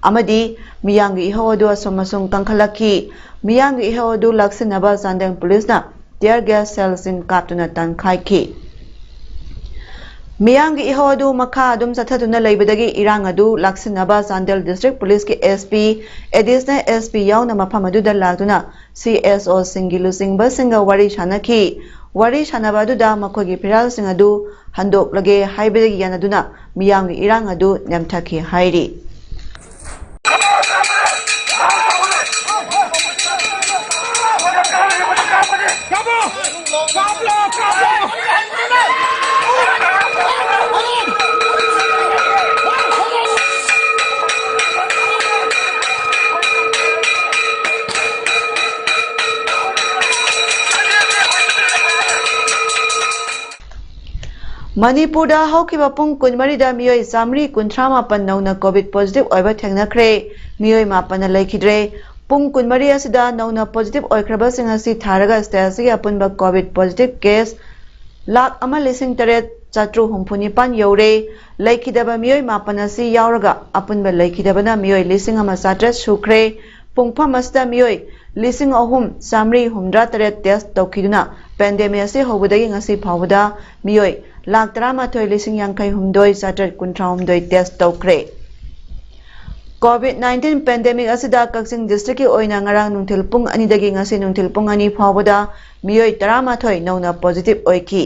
ꯑꯃꯗꯤ ꯃꯤꯌꯥꯝꯒꯤ ꯏꯍꯧ ꯑꯗꯨ ꯑꯁꯨꯝ ꯑꯁꯨꯝ ꯀꯟꯈꯠꯂꯛꯈꯤ꯫ ꯃꯤꯌꯥꯝꯒꯤ ꯏꯍꯧ ꯑꯗꯨ ꯂꯥꯛꯁꯤꯟꯅꯕ ꯆꯥꯟꯗꯦꯜ ꯄꯨꯂꯤꯁꯅ tear gas shellꯁꯤꯡ ꯀꯥꯞꯇꯨꯅ ꯇꯥꯟꯈꯥꯏꯈꯤ꯫ ꯃꯤꯌꯥꯝꯒꯤ ꯏꯍꯧ ꯑꯗꯨ ꯃꯈꯥ ꯑꯗꯨꯝ ꯆꯠꯊꯗꯨꯅ ꯂꯩꯕꯗꯒꯤ ꯏꯔꯥꯡ ꯑꯗꯨ ꯂꯥꯛꯁꯤꯟꯅꯕ ꯆꯥꯟꯗꯦꯜ district ꯄꯨꯂꯤꯁꯀꯤ SP, additional SP ꯌꯥꯎꯅ ꯃꯐꯝ ꯑꯗꯨꯗ ꯂꯥꯛꯇꯨꯅ CSOꯁꯤꯡꯒꯤ ꯂꯨꯆꯤꯡꯕꯁꯤꯡꯒ ꯋꯥꯔꯤ ꯁꯥꯟꯅꯈꯤ꯫ ꯋꯥꯔꯤ ꯁꯥꯟꯅꯕ ꯑꯗꯨꯗ ꯃꯈꯣꯏꯒꯤ ꯐꯤꯔꯥꯜꯁꯤꯡ ꯑꯗꯨ ꯍꯟꯗꯣꯛꯂꯒꯦ ꯍꯥꯏꯕꯗꯒꯤ ꯌꯥꯅꯗꯨꯅ ꯃꯤꯌꯥꯝꯒꯤ ꯏꯔꯥꯡ ꯑꯗꯨ ꯅꯦꯝꯊꯈꯤ ꯍꯥꯏꯔꯤ꯫ ꯃꯅꯤꯄꯨꯔꯗ ꯍꯧꯈꯤꯕ ꯄꯨꯡ ꯀꯨꯟꯃꯔꯤꯗ ꯃꯤꯑꯣꯏ ꯆꯥꯃꯔꯤ ꯀꯨꯟꯊ꯭ꯔꯥ ꯃꯥꯄꯟ ꯅꯧꯅ ꯀꯣꯚꯤꯗ ꯄꯣꯖꯤꯇꯤꯚ ꯑꯣꯏꯕ ꯊꯦꯡꯅꯈ꯭ꯔꯦ꯫ ꯃꯤꯑꯣꯏ ꯃꯥꯄꯟꯅ ꯂꯩꯈꯤꯗ꯭ꯔꯦ꯫ ꯄꯨꯡ ꯀꯨꯟꯃꯔꯤ ꯑꯁꯤꯗ ꯅꯧꯅ ꯄꯣꯖꯤꯇꯤꯚ ꯑꯣꯏꯈ꯭ꯔꯕꯁꯤꯡ ꯑꯁꯤ ꯊꯥꯔꯒ ꯁ꯭ꯇꯦꯠ ꯑꯁꯤꯒꯤ ꯑꯄꯨꯟꯕ ꯀꯣꯚꯤꯗ ꯄꯣꯖꯤꯇꯤꯚ ꯀꯦꯁ ꯂꯥꯈ ꯑꯃ ꯂꯤꯁꯤꯡ ꯇꯔꯦꯠ ꯆꯥꯇ꯭ꯔꯨꯛ ꯍꯨꯝꯐꯨ ꯅꯤꯄꯥꯟ ꯌꯧꯔꯦ꯫ ꯂꯩꯈꯤꯗꯕ ꯃꯤꯑꯣꯏ ꯃꯥꯄꯟ ꯑꯁꯤ ꯌꯥꯎꯔꯒ ꯑꯄꯨꯟꯕ ꯂꯩꯈꯤꯗꯕꯅ ꯃꯤꯑꯣꯏ ꯂꯤꯁꯤꯡ ꯑꯃ ꯆꯥꯇ꯭ꯔꯦꯠ ꯁꯨꯈ꯭ꯔꯦ꯫ ꯄꯨꯡꯐꯝ ꯑꯁꯤꯗ ꯃꯤꯑꯣꯏ ꯂꯤꯁꯤꯡ ꯑꯍꯨꯝ ꯆꯥꯃꯔꯤ ꯍꯨꯝꯗ꯭ꯔꯥ ꯇꯔꯦꯠ ꯇꯦꯁ ꯇꯧꯈꯤꯗꯨꯅ ꯄꯦꯟꯗꯦꯃꯤꯛ ꯑꯁꯤ ꯍꯧꯕꯗꯒꯤ ꯉꯁꯤ ꯐꯥꯎꯕꯗ ꯃꯤꯑꯣꯏ ꯂꯥꯈ ꯇꯔꯥꯃꯥꯊꯣꯏ ꯂꯤꯁꯤꯡ ꯌꯥꯡꯈꯩ ꯍꯨꯝꯗꯣꯏ ꯆꯥꯇ꯭ꯔꯦꯠ ꯀꯨꯟꯊ꯭ꯔꯥ ꯍꯨꯝꯗꯣꯏ ꯇꯦꯁ ꯇꯧꯈ꯭ꯔꯦ꯫ ꯀꯣꯚꯤꯗ ꯅꯥꯏꯟꯇꯤꯟ ꯄꯦꯟꯗꯦꯃꯤꯛ ꯑꯁꯤꯗ ꯀꯛꯆꯤꯡ ꯗꯤꯁꯇ꯭ꯔꯤꯛꯀꯤ ꯑꯣꯏꯅ ꯉꯔꯥꯡ ꯅꯨꯡꯊꯤꯜ ꯄꯨꯡ ꯑꯅꯤꯗꯒꯤ ꯉꯁꯤ ꯅꯨꯡꯊꯤꯜ ꯄꯨꯡ ꯑꯅꯤ ꯐꯥꯎꯕꯗ ꯃꯤꯑꯣꯏ ꯇꯔꯥꯃꯥꯊꯣꯏ ꯅꯧꯅ ꯄꯣꯖꯤꯇꯤꯚ ꯑꯣꯏꯈꯤ꯫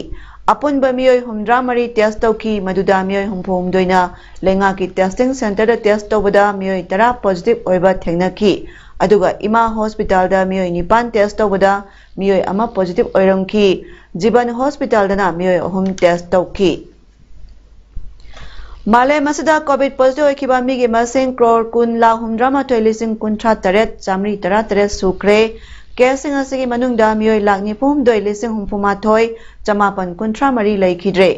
ꯑꯄꯨꯟꯕ ꯃꯤꯑꯣꯏ ꯍꯨꯝꯗ꯭ꯔꯥ ꯃꯔꯤ ꯇꯦꯁ ꯇꯧꯈꯤ, ꯃꯗꯨꯗ ꯃꯤꯑꯣꯏ ꯍꯨꯝꯐꯨ ꯍꯨꯝꯗꯣꯏꯅ ꯂꯩꯉꯥꯛꯀꯤ ꯇꯦꯁꯇꯤꯡ ꯁꯦꯟꯇꯔꯗ ꯇꯦꯁ ꯇꯧꯕꯗ ꯃꯤꯑꯣꯏ ꯇꯔꯥ ꯄꯣꯖꯤꯇꯤꯚ ꯑꯣꯏꯕ ꯊꯦꯡꯅꯈꯤ꯫ ꯑꯗꯨꯒ ꯏꯃꯥ ꯍꯣꯁꯄꯤꯇꯥꯜꯗ ꯃꯤꯑꯣꯏ ꯅꯤꯄꯥꯟ ꯇꯦꯁ ꯇꯧꯕꯗ ꯃꯤꯑꯣꯏ ꯑꯃ ꯄꯣꯖꯤꯇꯤꯚ ꯑꯣꯏꯔꯝꯈꯤ꯫ ꯖꯤꯕꯟ ꯍꯣꯁꯄꯤꯇꯥꯜꯗꯅ ꯃꯤꯑꯣꯏ ꯑꯍꯨꯝ ꯇꯦꯁ ꯇꯧꯈꯤ꯫ ꯃꯥꯂꯦꯝ ꯑꯁꯤꯗ ꯀꯣꯚꯤꯗ ꯄꯣꯖꯤꯇꯤꯚ ꯑꯣꯏꯈꯤꯕ ꯃꯤꯒꯤ ꯃꯁꯤꯡ ꯀ꯭ꯔꯣꯔ ꯀꯨꯟ ꯂꯥꯈ ꯍꯨꯝꯗ꯭ꯔꯥ ꯃꯥꯊꯣꯏ ꯂꯤꯁꯤꯡ ꯀꯨꯟꯊ꯭ꯔꯥ ꯇꯔꯦꯠ ꯆꯥꯃꯔꯤ ꯇꯔꯥ ꯇꯔꯦꯠ ꯁꯨꯈ꯭ꯔꯦ꯫ ꯀꯦꯁꯁꯤꯡ ꯑꯁꯤꯒꯤ ꯃꯅꯨꯡꯗ ꯃꯤꯑꯣꯏ ꯂꯥꯈ ꯅꯤꯐꯨ ꯍꯨꯝꯗꯣꯏ ꯂꯤꯁꯤꯡ ꯍꯨꯝꯐꯨ ꯃꯥꯊꯣꯏ ꯆꯃꯥꯄꯟ ꯀꯨꯟꯊ꯭ꯔꯥ ꯃꯔꯤ ꯂꯩꯈꯤꯗ꯭ꯔꯦ꯫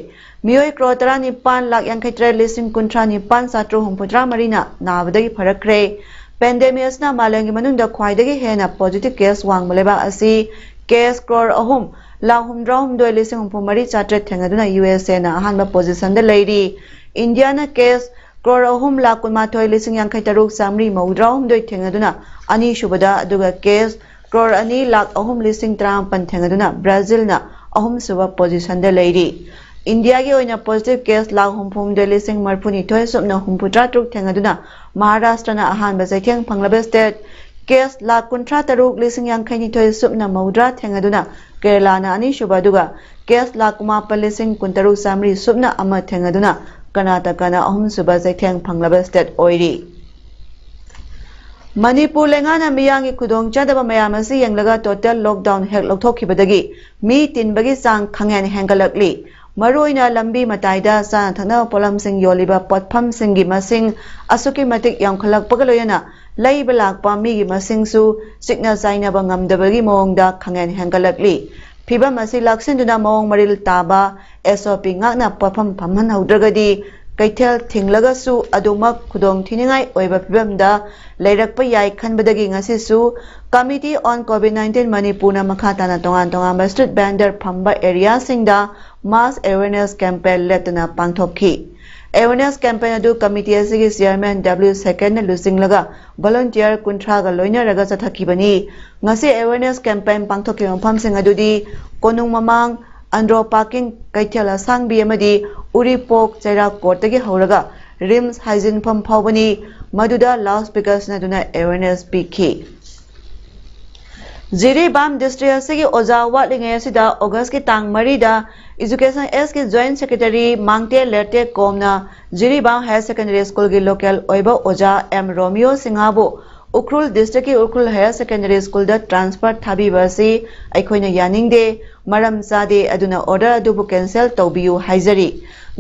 ꯃꯤꯑꯣꯏ ꯀ꯭ꯔꯣꯔ ꯇꯔꯥꯅꯤꯄꯥꯟ ꯂꯥꯈ ꯌꯥꯡꯈꯩ ꯇꯔꯦꯠ ꯂꯤꯁꯤꯡ ꯀꯨꯟꯊ꯭ꯔꯥ ꯅꯤꯄꯥꯟ ꯆꯥꯇ꯭ꯔꯨꯛ ꯍꯨꯝꯐꯨ ꯇꯔꯥ ꯃꯔꯤꯅ ꯅꯥꯕꯗꯒꯤ ꯐꯔꯛꯈ꯭ꯔꯦ꯫ ꯄꯦꯟꯗꯦꯃꯤꯛ ꯑꯁꯤꯅ ꯃꯥꯂꯦꯝꯒꯤ ꯃꯅꯨꯡꯗ ꯈ꯭ꯋꯥꯏꯗꯒꯤ ꯍꯦꯟꯅ ꯄꯣꯖꯤꯇꯤꯚ ꯀꯦꯁ ꯋꯥꯡꯕ ꯂꯩꯕꯥꯛ ꯑꯁꯤ ꯀꯦꯁ ꯀ꯭ꯔꯣꯔ ꯑꯍꯨꯝ ꯂꯥꯈ ꯍꯨꯝꯗ꯭ꯔꯥ ꯍꯨꯝꯗꯣꯏ ꯂꯤꯁꯤꯡ ꯍꯨꯝꯐꯨ ꯃꯔꯤ ꯆꯥꯇ꯭ꯔꯦꯠ ꯊꯦꯡꯅꯗꯨꯅ ꯌꯨ ꯑꯦꯁ ꯑꯦꯅ ꯑꯍꯥꯟꯕ ꯄꯣꯖꯤꯁꯟꯗ ꯂꯩꯔꯤ꯫ ꯏꯟꯗꯤꯌꯥꯅ ꯀꯦꯁ ꯀ꯭ꯔꯣꯔ ꯑꯍꯨꯝ ꯂꯥꯈ ꯀꯨꯟꯃꯥꯊꯣꯏ ꯂꯤꯁꯤꯡ ꯌꯥꯡꯈꯩ ꯇꯔꯨꯛ ꯆꯥꯃꯔꯤ ꯃꯧꯗ꯭ꯔꯥ ꯍꯨꯝꯗꯣꯏ ꯊꯦꯡꯅꯗꯨꯅ ꯑꯅꯤꯁꯨꯕꯗ, ꯑꯗꯨꯒ ꯀꯦꯁ ꯀ꯭ꯔꯣꯔ ꯑꯅꯤ ꯂꯥꯈ ꯑꯍꯨꯝ ꯂꯤꯁꯤꯡ ꯇꯔꯥꯃꯥꯄꯟ ꯊꯦꯡꯅꯗꯨꯅ ꯕ꯭ꯔꯥꯖꯤꯜꯅ ꯑꯍꯨꯝꯁꯨꯕ ꯄꯣꯖꯤꯁꯟꯗ ꯂꯩꯔꯤ꯫ ꯏꯟꯗꯤꯌꯥꯒꯤ ꯑꯣꯏꯅ ꯄꯣꯖꯤꯇꯤꯚ ꯀꯦꯁ ꯂꯥꯈ ꯍꯨꯝꯐꯨ ꯍꯨꯝꯗꯣꯏ ꯂꯤꯁꯤꯡ ꯃꯔꯤꯐꯨꯅꯤꯊꯣꯏ ꯁꯨꯞꯅ ꯍꯨꯝꯐꯨꯇꯔꯥ ꯇꯔꯨꯛ ꯊꯦꯡꯅꯗꯨꯅ ꯃꯍꯥꯔꯥꯁꯇ꯭ꯔꯅ ꯑꯍꯥꯟꯕ ꯆꯩꯊꯦꯡ ꯐꯪꯂꯕ ꯁ꯭ꯇꯦꯠ, ꯀꯦꯁ ꯂꯥꯈ ꯀꯨꯟꯊ꯭ꯔꯥ ꯇꯔꯨꯛ ꯂꯤꯁꯤꯡ ꯌꯥꯡꯈꯩ ꯅꯤꯊꯣꯏ ꯁꯨꯞꯅ ꯃꯧꯗ꯭ꯔꯥ ꯊꯦꯡꯅꯗꯨꯅ ꯀꯦꯔꯂꯥꯅ ꯑꯅꯤꯁꯨꯕ, ꯑꯗꯨꯒ ꯀꯦꯁ ꯂꯥꯈ ꯀꯨꯟꯃꯥꯄꯟ ꯂꯤꯁꯤꯡ ꯀꯨꯟꯇꯔꯨꯛ ꯆꯥꯃꯔꯤ ꯁꯨꯞꯅ ꯑꯃ ꯊꯦꯡꯅꯗꯨꯅ ꯀꯔꯅꯥꯇꯀꯥꯅ ꯑꯍꯨꯝꯁꯨꯕ ꯆꯩꯊꯦꯡ ꯐꯪꯂꯕ ꯁ꯭ꯇꯦꯠ ꯑꯣꯏꯔꯤ꯫ ꯃꯅꯤꯄꯨꯔ ꯂꯩꯉꯥꯛꯅ ꯃꯤꯌꯥꯝꯒꯤ ꯈꯨꯗꯣꯡꯆꯥꯗꯕ ꯃꯌꯥꯝ ꯑꯁꯤ ꯌꯦꯡꯂꯒ ꯇꯣꯇꯦꯜ ꯂꯣꯛꯗꯥꯎꯟ ꯍꯦꯛ ꯂꯧꯊꯣꯛꯈꯤꯕꯗꯒꯤ ꯃꯤ ꯇꯤꯟꯕꯒꯤ ꯆꯥꯡ ꯈꯪꯍꯦꯟ ꯍꯦꯟꯒꯠꯂꯛꯂꯤ꯫ ꯃꯔꯨꯑꯣꯏꯅ ꯂꯝꯕꯤ ꯃꯇꯥꯏꯗ ꯆꯥꯅ ꯊꯛꯅꯕ ꯄꯣꯠꯂꯝꯁꯤꯡ ꯌꯣꯜꯂꯤꯕ ꯄꯣꯠꯐꯝꯁꯤꯡꯒꯤ ꯃꯁꯤꯡ ꯑꯁꯨꯛꯀꯤ ꯃꯇꯤꯛ ꯌꯥꯝꯈꯠꯂꯛꯄꯒ ꯂꯣꯏꯅꯅ ꯂꯩꯕ ꯂꯥꯛꯄ ꯃꯤꯒꯤ ꯃꯁꯤꯡꯁꯨ ꯆꯤꯛꯅ ꯆꯥꯏꯅꯕ ꯉꯝꯗꯕꯒꯤ ꯃꯑꯣꯡꯗ ꯈꯪꯍꯦꯟ ꯍꯦꯟꯒꯠꯂꯛꯂꯤ꯫ ꯐꯤꯚꯝ ꯑꯁꯤ ꯂꯥꯛꯁꯤꯟꯗꯨꯅ ꯃꯑꯣꯡ ꯃꯔꯤꯜ ꯇꯥꯕ S O P ꯉꯥꯛꯅ ꯄꯣꯠꯐꯝ ꯐꯝꯍꯟꯍꯧꯗ꯭ꯔꯒꯗꯤ ꯀꯩꯊꯦꯜ ꯊꯤꯡꯂꯒꯁꯨ ꯑꯗꯨꯃꯛ ꯈꯨꯗꯣꯡꯊꯤꯅꯤꯡꯉꯥꯏ ꯑꯣꯏꯕ ꯐꯤꯚꯝꯗ ꯂꯩꯔꯛꯄ ꯌꯥꯏ ꯈꯟꯕꯗꯒꯤ ꯉꯁꯤꯁꯨ Committee on COVID nineteen ꯃꯅꯤꯄꯨꯔꯅ ꯃꯈꯥ ꯇꯥꯅ ꯇꯣꯉꯥꯟ ꯇꯣꯉꯥꯟꯕ street vendor ꯐꯝꯕ areaꯁꯤꯡꯗ mass awareness campaign ꯂꯦꯞꯇꯅ ꯄꯥꯡꯊꯣꯛꯈꯤ꯫ Awareness campaign ꯑꯗꯨ committee ꯑꯁꯤꯒꯤ chairman W ꯁꯦꯀꯦꯟꯅ ꯂꯨꯆꯤꯡꯂꯒ volunteer ꯀꯨꯟꯊ꯭ꯔꯥꯒ ꯂꯣꯏꯅꯔꯒ ꯆꯠꯊꯈꯤꯕꯅꯤ꯫ ꯉꯁꯤ awareness campaign ꯄꯥꯡꯊꯣꯛꯈꯤꯕ ꯃꯐꯝꯁꯤꯡ ꯑꯗꯨꯗꯤ ꯀꯣꯅꯨꯡ ꯃꯃꯥꯡ, ꯑꯟꯗ꯭ꯔꯣ parking, ꯀꯩꯊꯦꯜ ꯑꯁꯥꯡꯕꯤ ꯑꯃꯗꯤ ꯎꯔꯤꯄꯣꯛ ꯆꯩꯔꯥꯛ courtꯇꯒꯤ ꯍꯧꯔꯒ RIMS ꯍꯥꯏꯖꯤꯟꯐꯝ ꯐꯥꯎꯕꯅꯤ꯫ ꯃꯗꯨꯗ loudspeaker ꯁꯤꯟꯅꯗꯨꯅ awareness ꯄꯤꯈꯤ꯫ ꯖꯤꯔꯤꯕꯥꯝ district ꯑꯁꯤꯒꯤ ꯑꯣꯖꯥ ꯋꯥꯠꯂꯤꯉꯩ ꯑꯁꯤꯗ Augustꯀꯤ ꯇꯥꯡ ꯃꯔꯤꯗ Education Sꯒꯤ Joint Secretary ꯃꯥꯡꯇꯦ ꯂꯦꯔꯇꯦ ꯀꯣꯝꯅ ꯖꯤꯔꯤꯕꯥꯝ Higher Secondary Schoolꯒꯤ local ꯑꯣꯏꯕ ꯑꯣꯖꯥ M ꯔꯣꯃꯤꯌꯣ ꯁꯤꯡꯍꯕꯨ Ukhrul districtꯀꯤ Ukhrul Higher Secondary Schoolꯗ transfer ꯊꯥꯕꯤꯕ ꯑꯁꯤ ꯑꯩꯈꯣꯏꯅ ꯌꯥꯅꯤꯡꯗꯦ, ꯃꯔꯝ ꯆꯥꯗꯦ, ꯑꯗꯨꯅ order ꯑꯗꯨꯕꯨ cancel ꯇꯧꯕꯤꯌꯨ ꯍꯥꯏꯖꯔꯤ꯫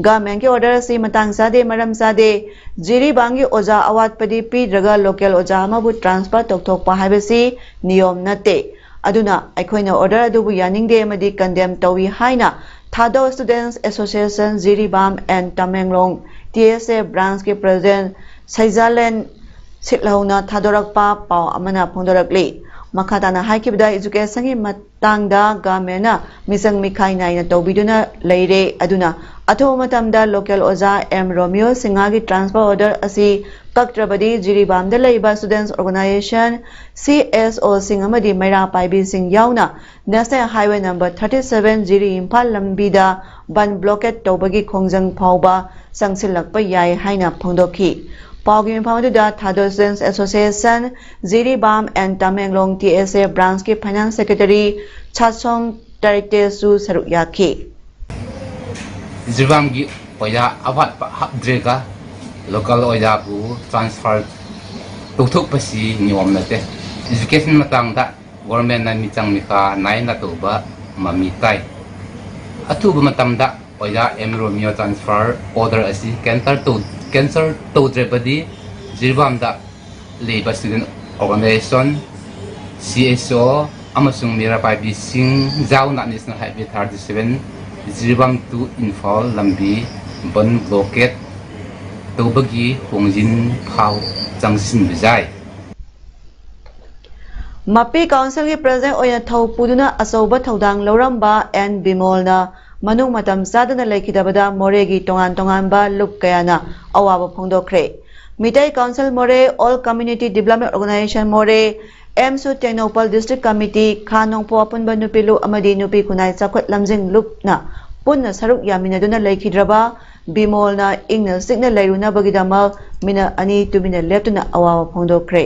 Governmentꯀꯤ order ꯑꯁꯤ ꯃꯇꯥꯡ ꯆꯥꯗꯦ, ꯃꯔꯝ ꯆꯥꯗꯦ꯫ ꯖꯤꯔꯤꯕꯥꯝꯒꯤ ꯑꯣꯖꯥ ꯑꯋꯥꯠꯄꯗꯤ ꯄꯤꯗ꯭ꯔꯒ local ꯑꯣꯖꯥ ꯑꯃꯕꯨ transfer ꯇꯧꯊꯣꯛꯄ ꯍꯥꯏꯕꯁꯤ ꯅꯤꯌꯣꯝ ꯅꯠꯇꯦ꯫ ꯑꯗꯨꯅ ꯑꯩꯈꯣꯏꯅ order ꯑꯗꯨꯕꯨ ꯌꯥꯅꯤꯡꯗꯦ ꯑꯃꯗꯤ condemn ꯇꯧꯏ ꯍꯥꯏꯅ Thadou Students Association Jiribam and Tamenglong, T S A branchꯀꯤ president ꯁꯩꯖꯥꯂꯦꯟ ꯁꯤꯠꯍꯧꯅ ꯊꯥꯗꯣꯔꯛꯄ ꯄꯥꯎ ꯑꯃꯅ ꯐꯣꯡꯗꯣꯔꯛꯂꯤ꯫ ꯃꯈꯥ ꯇꯥꯅ ꯍꯥꯏꯈꯤꯕꯗ, educationꯒꯤ ꯃꯇꯥꯡꯗ governmentꯅ ꯃꯤꯆꯪ ꯃꯤꯈꯥꯏ ꯅꯥꯏꯅ ꯇꯧꯕꯤꯗꯨꯅ ꯂꯩꯔꯦ, ꯑꯗꯨꯅ ꯑꯊꯨꯕ ꯃꯇꯝꯗ local ꯑꯣꯖꯥ M ꯔꯣꯃꯤꯌꯣ ꯁꯤꯡꯍꯒꯤ transfer order ꯑꯁꯤ ꯀꯛꯇ꯭ꯔꯕꯗꯤ ꯖꯤꯔꯤꯕꯥꯝꯗ ꯂꯩꯕ students organization, C S Oꯁꯤꯡ ꯑꯃꯗꯤ ꯃꯩꯔꯥ ꯄꯥꯏꯕꯤꯁꯤꯡ ꯌꯥꯎꯅ National Highway number thirty seven ꯖꯤꯔꯤ ꯏꯝꯐꯥꯜ ꯂꯝꯕꯤꯗ ꯕꯟ blockade ꯇꯧꯕꯒꯤ ꯈꯣꯡꯖꯪ ꯐꯥꯎꯕ ꯆꯪꯁꯤꯜꯂꯛꯄ ꯌꯥꯏ ꯍꯥꯏꯅ ꯐꯣꯡꯗꯣꯛꯈꯤ꯫ ꯄꯥꯎꯒꯤ ꯃꯤꯐꯝ ꯑꯗꯨꯗ Thadou Students Association, Jiribam and Tamenglong T S A branchꯀꯤ finance secretary Chatsong ꯇꯔꯤꯇꯦꯁꯨ ꯁꯔꯨꯛ ꯌꯥꯈꯤ꯫ ꯖꯤꯔꯤꯕꯥꯝꯒꯤ ꯑꯣꯖꯥ ꯑꯋꯥꯠꯄ ꯍꯥꯞꯇ꯭ꯔꯒ local ꯑꯣꯖꯥꯕꯨ transfer ꯇꯧꯊꯣꯛꯄꯁꯤ ꯅꯤꯌꯣꯝ ꯅꯠꯇꯦ꯫ Education ꯃꯇꯥꯡꯗ governmentꯅ ꯃꯤꯆꯪ ꯃꯤꯈꯥ ꯅꯥꯏꯅ ꯇꯧꯕ ꯃꯃꯤ ꯇꯥꯏ꯫ ꯑꯊꯨꯕ ꯃꯇꯝꯗ ꯑꯣꯖꯥ M ꯔꯣꯃꯤꯌꯣ transfer order ꯑꯁꯤ cancel ꯇꯧ-, cancel ꯇꯧꯗ꯭ꯔꯕꯗꯤ ꯖꯤꯔꯤꯕꯥꯝꯗ ꯂꯩꯕ student organization, C S O, ꯑꯃꯁꯨꯡ ꯃꯤꯔꯥ ꯄꯥꯏꯕꯤꯁꯤꯡ ꯖꯥꯎꯅ National Highway thirty seven Jiribam to Imphal ꯂꯝꯕꯤ ꯕꯟ ꯕ꯭ꯂꯣꯀꯦꯠ ꯇꯧꯕꯒꯤ ꯍꯣꯡꯖꯤꯟ ꯐꯥꯎ ꯆꯪꯁꯤꯟꯕ ꯌꯥꯏ꯫ ꯃꯄꯤ ꯀꯥꯎꯟꯁꯤꯜꯒꯤ ꯄ꯭ꯔꯦꯁꯤꯗꯦꯟꯠ ꯑꯣꯏꯅ ꯊꯧ ꯄꯨꯗꯨꯅ ꯑꯆꯧꯕ ꯊꯧꯗꯥꯡ ꯂꯧꯔꯝꯕ ꯑꯦꯟ ꯕꯤꯃꯣꯜꯅ ꯃꯅꯨꯡ ꯃꯇꯝ ꯆꯥꯗꯅ ꯂꯩꯈꯤꯗꯕꯗ ꯃꯣꯔꯦꯒꯤ ꯇꯣꯉꯥꯟ ꯇꯣꯉꯥꯟꯕ ꯂꯨꯞ ꯀꯌꯥꯅ ꯑꯋꯥꯕ ꯐꯣꯡꯗꯣꯛꯈ꯭ꯔꯦ꯫ Meitei council Moreh, all community development organisation ꯃꯣꯔꯦ, ꯑꯦꯝꯁꯨ ꯇꯦꯡꯅꯧꯄꯜ ꯗꯤꯁꯇ꯭ꯔꯤꯛ ꯀꯃꯤꯇꯤ, ꯈꯥ ꯅꯣꯡꯄꯣꯛ ꯑꯄꯨꯟꯕ ꯅꯨꯄꯤ ꯂꯨꯞ ꯑꯃꯗꯤ ꯅꯨꯄꯤ ꯈꯨꯟꯅꯥꯏ ꯆꯥꯎꯈꯠ ꯂꯝꯖꯤꯡ ꯂꯨꯞꯅ ꯄꯨꯟꯅ ꯁꯔꯨꯛ ꯌꯥꯃꯤꯟꯅꯗꯨꯅ ꯂꯩꯈꯤꯗ꯭ꯔꯕ ꯕꯤꯃꯣꯜꯅ ꯏꯪꯅ ꯆꯤꯛꯅ ꯂꯩꯔꯨꯅꯕꯒꯤꯗꯃꯛ ꯃꯤꯅꯠ ꯑꯅꯤ ꯇꯨꯃꯤꯟꯅ ꯂꯦꯞꯇꯨꯅ ꯑꯋꯥꯕ ꯐꯣꯡꯗꯣꯛꯈ꯭ꯔꯦ꯫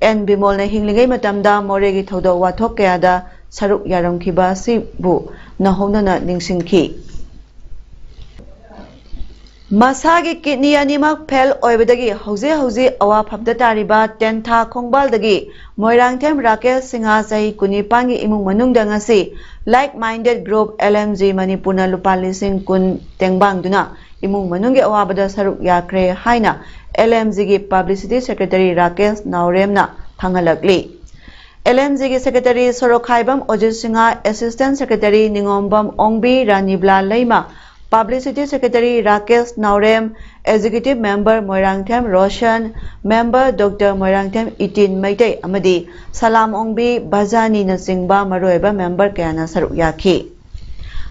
ꯑꯦꯟ ꯕꯤꯃꯣꯜꯅ ꯍꯤꯡꯂꯤꯉꯩ ꯃꯇꯝꯗ ꯃꯣꯔꯦꯒꯤ ꯊꯧꯗꯣꯛ ꯋꯥꯊꯣꯛ ꯀꯌꯥꯗ ꯁꯔꯨꯛ ꯌꯥꯔꯝꯈꯤꯕ ꯑꯁꯤꯕꯨ ꯅꯧꯍꯧꯅꯅ ꯅꯤꯡꯁꯤꯡꯈꯤ꯫ ꯃꯁꯥꯒꯤ ꯀꯤꯗꯅꯤ ꯑꯅꯤꯃꯛ ꯐꯦꯜ ꯑꯣꯏꯕꯗꯒꯤ ꯍꯧꯖꯤꯛ ꯍꯧꯖꯤꯛ ꯑꯋꯥꯐꯝꯗ ꯇꯥꯔꯤꯕ ꯇꯦꯟꯊꯥ ꯈꯣꯡꯕꯥꯜꯗꯒꯤ ꯃꯣꯏꯔꯥꯡꯊꯦꯝ ꯔꯥꯀꯦꯁ ꯁꯤꯡꯍ, ꯆꯍꯤ ꯀꯨꯟꯅꯤꯄꯥꯟꯒꯤ ꯏꯃꯨꯡ ꯃꯅꯨꯡꯗ ꯉꯁꯤ Like Minded Group, L M G Manipurꯅ ꯂꯨꯄꯥ ꯂꯤꯁꯤꯡ ꯀꯨꯟ ꯇꯦꯡꯕꯥꯡꯗꯨꯅ ꯏꯃꯨꯡ ꯃꯅꯨꯡꯒꯤ ꯑꯋꯥꯕꯗ ꯁꯔꯨꯛ ꯌꯥꯈ꯭ꯔꯦ ꯍꯥꯏꯅ L M Gꯒꯤ ꯄꯕ꯭ꯂꯤꯁꯤꯇꯤ ꯁꯦꯀ꯭ꯔꯦꯇꯔꯤ ꯔꯥꯀꯦꯁ ꯅꯥꯎꯔꯦꯝꯅ ꯈꯪꯍꯜꯂꯛꯂꯤ꯫ L M Gꯒꯤ secretary Sorokhaibam Ojit Singh, assistant secretary Ningombam Ongbi, Ranibala Leima, publicity secretary Rakesh Naorem, executive member Moirangthem Roshan, member doctor Moirangthem Itin Meitei ꯑꯃꯗꯤ ꯁꯂꯥꯝ ꯑꯣꯡꯕꯤ ꯚꯖꯥꯅꯤꯅꯆꯤꯡꯕ ꯃꯔꯨꯑꯣꯏꯕ ꯃꯦꯝꯕꯔ ꯀꯌꯥꯅ ꯁꯔꯨꯛ ꯌꯥꯈꯤ꯫